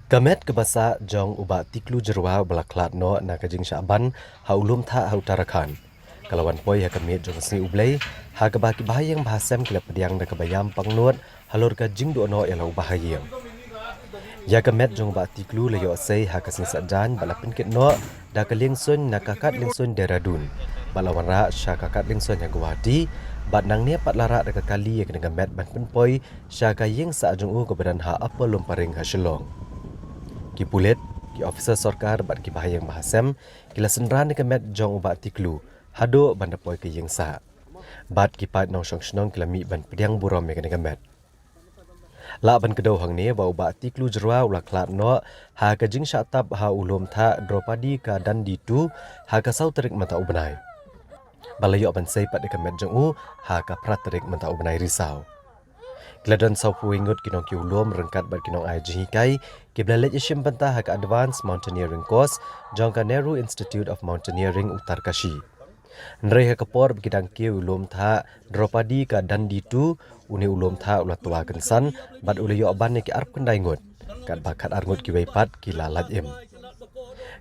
Ka met kaba sah jong u Bah Tiklu Jyrwa uba la khlad noh na ka jingshah ban ha u lum thah ha Uttarakhand ka la wan poi ha ka miet jong ka sngi U Blei, ha kaba ki bahaïing bahasem ki la pdiang da kaba ïam pangnud halor ka jingduh noh ïa la u bahaïing. Ïa ka met jong u Bah Tiklu la ïoh sei ha ka sngi Saitjaiñ bad la pynkit noh da ka liengsuiñ na ka kad liengsuiñ Dehradun bad la wanrah sha ka kad liengsuiñ ha Guwahati, bad nangne pat la rah da ka kali ïa kane ka met ban pynpoi sha ka ïing sah jong u kaba don ha Upper Lumparing ha Shillong. Ki pulit, ki ophisar sorkar bad ki bahaïing bahasem ki la synran ïa ka met jong u Bah Tiklu haduh ban da poi ka ïing sah. Bad ki paid nongshong shnong ki la mih ban pdiang burom ïa kane ka met. Lah ban kdew hangne ba u Bah Tiklu Jyrwa u la khlad noh ha ka jingshah tap ha u lum thah Draupadi Kadanda two ha ka saw tarik mynta u bnai. Ba la ïoh ban sei pat ïa ka met jong u ha ka phra tarik mynta u bnai Risaw. Ki la don sawphew wei ngut ki nongkiew lum ryngkat bad ki nongai jinghikai kiba la leit ïashim bynta ha ka Advanced Mountaineering Course jong ka Nehru Institute of Mountaineering Uttarkashi. Hynrei ha ka por ba ki dang kiew u lum thah Draupadi ka Dandi tu, une u lum thah u la twa kynsan bad u la ïoh ban ïa ki arphew khyndai ngut, katba khatar ngut kiwei pat ki la lait im.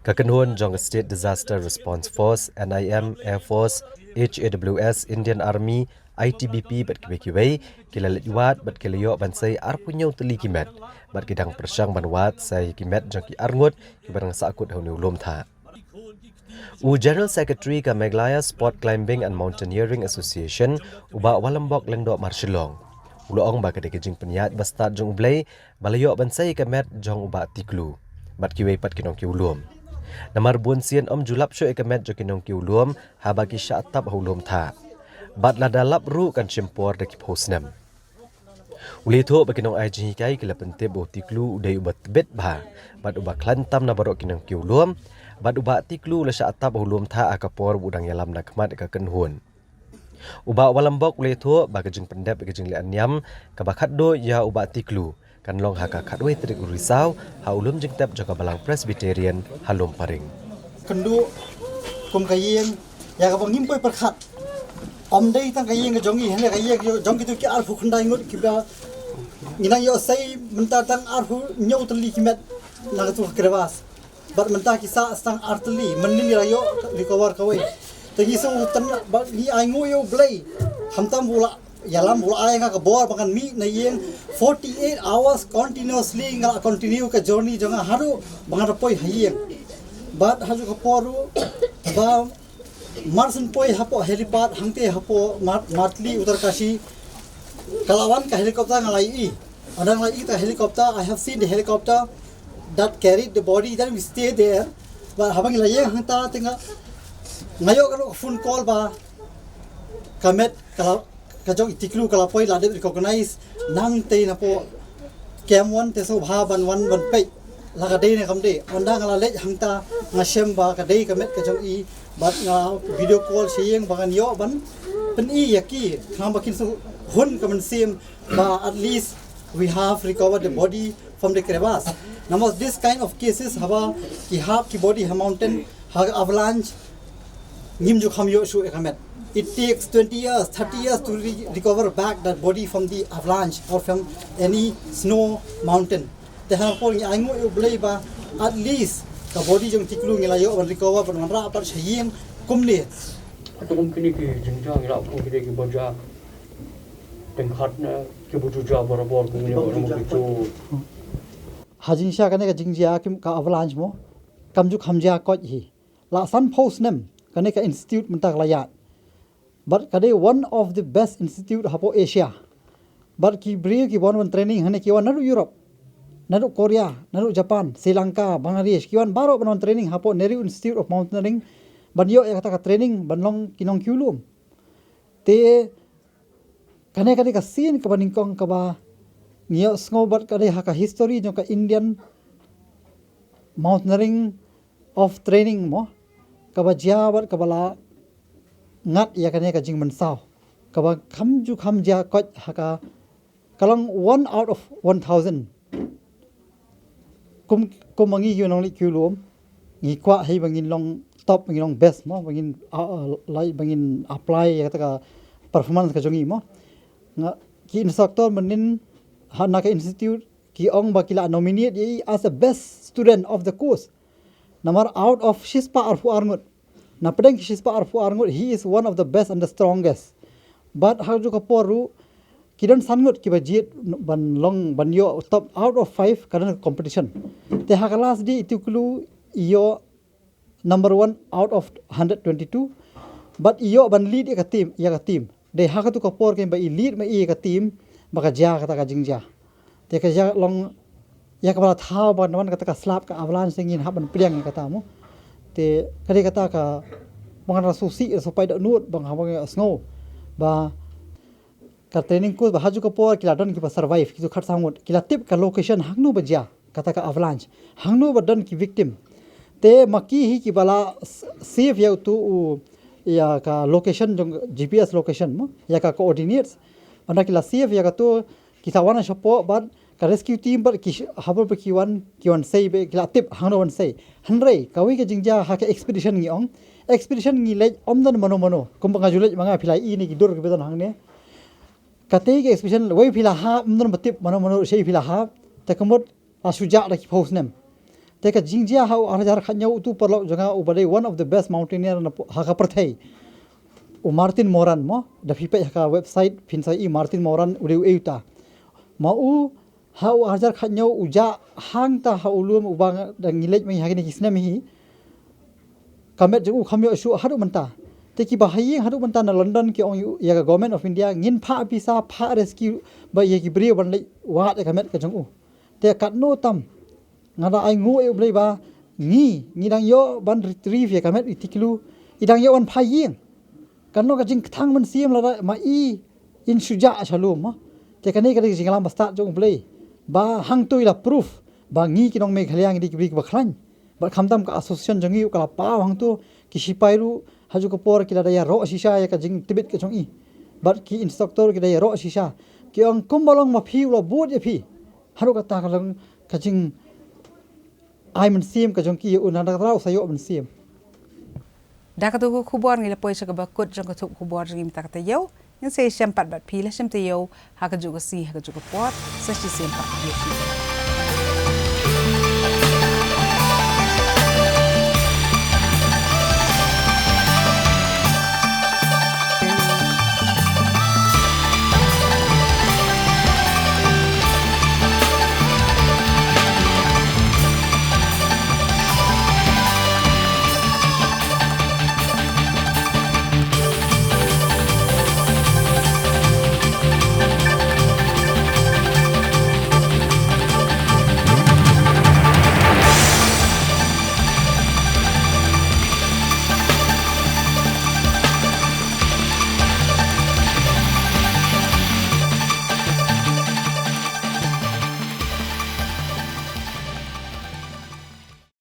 Ka kynhun jong ka State Disaster Response Force, NIM, Air Force, HAWS, Indian Army, ITBP bad kiwei kiwei ki la leit wad bad ki la ïoh ban sei arphew hynñiew tylli ki met, bad ki dang pyrshang ban wad sa ïa ki met jong ki arngut kiba dang sahkut ha une u lum thah. U General Secretary ka Meghalaya Sport Climbing and Mountaineering Association, u Bah Walambok Lyngdoh Marshillong, u la ong ba ka dei ka jingpynïaid ba stad jong U Blei ba la ïoh ban sei ïa ka met jong u Bah Tiklu bad kiwei pat ki nongkiew lum. Namar bun sien ym ju lap shuh ïa ka met jong ki nongkiew lum haba ki shah tap ha u lum thah. Bad lada lap ruh kan shim por da ki phew snem. U la ïathuh ba ki nongai jinghikai ki la pyntip ba u Tiklu u dei uba tbit bha bad uba khlaiñ tam na baroh ki nongkiew lum, bad u Bah Tiklu u la shah tap ha u lum thah ha ka por ba u dang ïalam na khmat ïa ka kynhun. U Bah Walambok u la ïathuh ba ka jingpyndep ïa ka jingleh niam kaba khatduh ïa u Bah Tiklu kan long ha ka khatwei tarik u Risaw ha u lum jingtep jong ka Balang Presbyterian ha Lumparing. Kynduh kum ka ïing ïa kaba ngim poi pyrkhat. Ym dei tang ka ïing ka jong ngi, hynrei ka ïing jong kitu ki arphew khyndai ngut kiba ngi nang ïoh sei mynta tang arphew hynñiew tylli ki met na katu ka crevasse. Bad mynta ki sah tang ar tylli, mynnin ngi la ïoh recover kawei. Te ngi sngewtynnat bad ngi ainguh ïa U Blei. Khamtam ba u la ïalam, ba u la ai nga ka bor ba ngan mih na ïing forty-eight hours continuously, nga la continue ka journey jong nga haduh ba ngan da poi ha ïing. Bad ha kajuh ka por ruh ba mar syn poi hapoh helipad hangte hapoh Mat-, Matli Uttarkashi, ka la wan ka helicopter, nga la ïohi. Ynda nga la ïohi ka helicopter, I have seen the helicopter that carried the body, then we stay there. Bad haba ngi la ïeng hangta te nga, nga ïoh ka ruh ka phone call ba ka met ka la, ka jong i Tiklu ka la poi, la dep recognize. Nangta napoh camp wan te sngewbha ban wan ban peit la ka dei ne kam dei. Ynda nga la leit hangta nga shem ba ka dei ka met ka jong i, bad nga video call sha ïing ba ngan ïoh ban pyni ïa ki, khnang ba kin shu hun ka mynsiem ba at least we have recovered the body from the crevasse. Namar this kind of cases, haba ki hap ki body ha mountain, ha avalanche, ngim ju kham ïoh shuh ïa ka met. It takes twenty years, thirty years to re-, recover back that body from the avalanche or from any snow mountain. Te ha ka por ngi ainguh ïa U Blei ba at least ka body jong Tiklu ngi la ïoh ban recover, ban wanrah pat sha ïing kumne. Hato kum kine ki jingjia ngi la kum kine kiba jia tyngkhat na kiba ju jia barabor kum kine ba na mo ki ju. Ha jingshisha kane ka jingjia kim ka avalanche mo, kam ju kham jia koit hi. La sanphew snem kane ka institute mynta ka la ïaid. Bad ka dei one of the best institute hapoh Asia. Bad ki briew ki wan wan training hangne ki wan naduh Europe, naduh Korea, naduh Japan, Sri Lanka, Bangladesh, ki wan baroh ban wan training hapoh Nehru Institute of Mountaineering, ban ïoh ïa kata ka training ban long ki nongkiew lum. Te kane ka dei ka sien kaba nyngkong kaba ngi ïohsngew, bad ka dei ha ka history jong ka Indian Mountaineering of Training mo, kaba jia bad kaba la ngat ïa kane ka jingmynsaw kaba kham ju kham jia koit ha ka, ka long one out of one thousand. Kum, kum ma ngi ki nongleit kiew lum, ngi kwah hi ba ngin long top, ba ngin long best mo, ba ngin, ah, ah, lai, ba ngin apply ïa kata ka performance ka jong ngi mo. Nga, ki instructor mynnin ha na ka institute ki ong ba ki la nominate ïa i as the best student of the course. Namar out of shispah arphew ar ngut, na pdeng ki shispah arphew ar ngut, he is one of the best and the strongest. Bad ha kajuh ka por ruh ki don san ngut kiba jied ban long, ban ïoh top out of five, ka don ka competition. Te ha ka last day i Tiklu i ïoh number one out of hundred twenty-two. Bad i ïoh ban lead ïa ka team, ïa ka team. Dei ha katu ka por kein ba i lead ma i ïa ka team ba ka jia kata ka jingjia. Te ka jia long ïa kaba la thaw ba ngan wan kata ka slap ka avalanche te ngin hap ban pdiang ïa kata mo. Te ka dei kata kaba ngan da sngewsih, da sngewpaidbah nud ba nga, ba nga sngew ba ka training course ba ha kajuh ka por ki la don kiba survive, ki ju khatsan ngut, ki la tip ka location hangno ba jia kata ka avalanche, hangno ba don ki victim. Te ma ki hi kiba la s-, save ïa utu u, ïa ka location jong, G P S location mo, ïa ka coordinates. Ynda ki la save ïa katu, ki sa wan shapoh bad ka rescue team bad ki sh-, haba ki wan, ki wan sei bad ki la tip hangno ban sei. Hynrei kawei ka jingjia ha ka expedition ngi ong, Expedition ngi leit ym don mano mano. Kumba nga ju leit ma nga, phi la i ne ki dur kiba don hangne. Kata ka expedition wei phi la hap, ym don ba tip mano mano shei phi la hap. Te ka mut la shu jah da ki phew snem. Te ka jingjia ha u ar hajar khathynñiew, utu u paralok jong nga uba dei one of the best mountaineer na pu-, ha ka pyrthei, u Martin Moran mo, da phi peit ha ka website phin sa i Martin Moran u dei uei uta. Ma u ha u ar hajar khathynñiew u jah hangta ha u lum uba nga, da ngi leit ma ngi ha kine ki snem hi. Ka met jong u kham ïoh shuh haduh mynta. Te kiba ha ïing haduh mynta na London ki ong ïa ka Government of India, ngin phah visa, phah rescue ba ïa ki briew ban leit wad ïa ka met ka jong u. Te katno tam nga da ai nguh ïa U Blei ba ngi, ngi dang ïoh ban retrieve ïa ka met ïa ki klu, i dang ïoh ban phah ïing. Katno ka jingkthang mynsiem lada ma i in shu jah sha lum mo. Te kane ka dei ka jingïalam bastad jong U Blei ba hangto i la proof ba ngi ki nong Meghalaya ngi dei ki briew kiba khlaiñ. Bad khamtam ka association jong ngi ka la paw hangto, ki sipai ruh ha ju ka por ki la da ïaroh shisha ïa ka jingtbit ka jong i. Bad ki instructor ki da ïaroh shisha. Ki ong kumba long ma phi u la bud ïa phi. Haduh kata ka long ka jingai mynsiem ka jong ki ïa u, na kata u sa ïoh mynsiem. Da katu ka khubor ngi la poi sha kaba kut jong ka thup khubor jong ngi mynta ka taïew. Ngin sa ïashem pat bad phi la shem taïew ha kajuh ka sngi ha kajuh ka por. Sa shisien pat.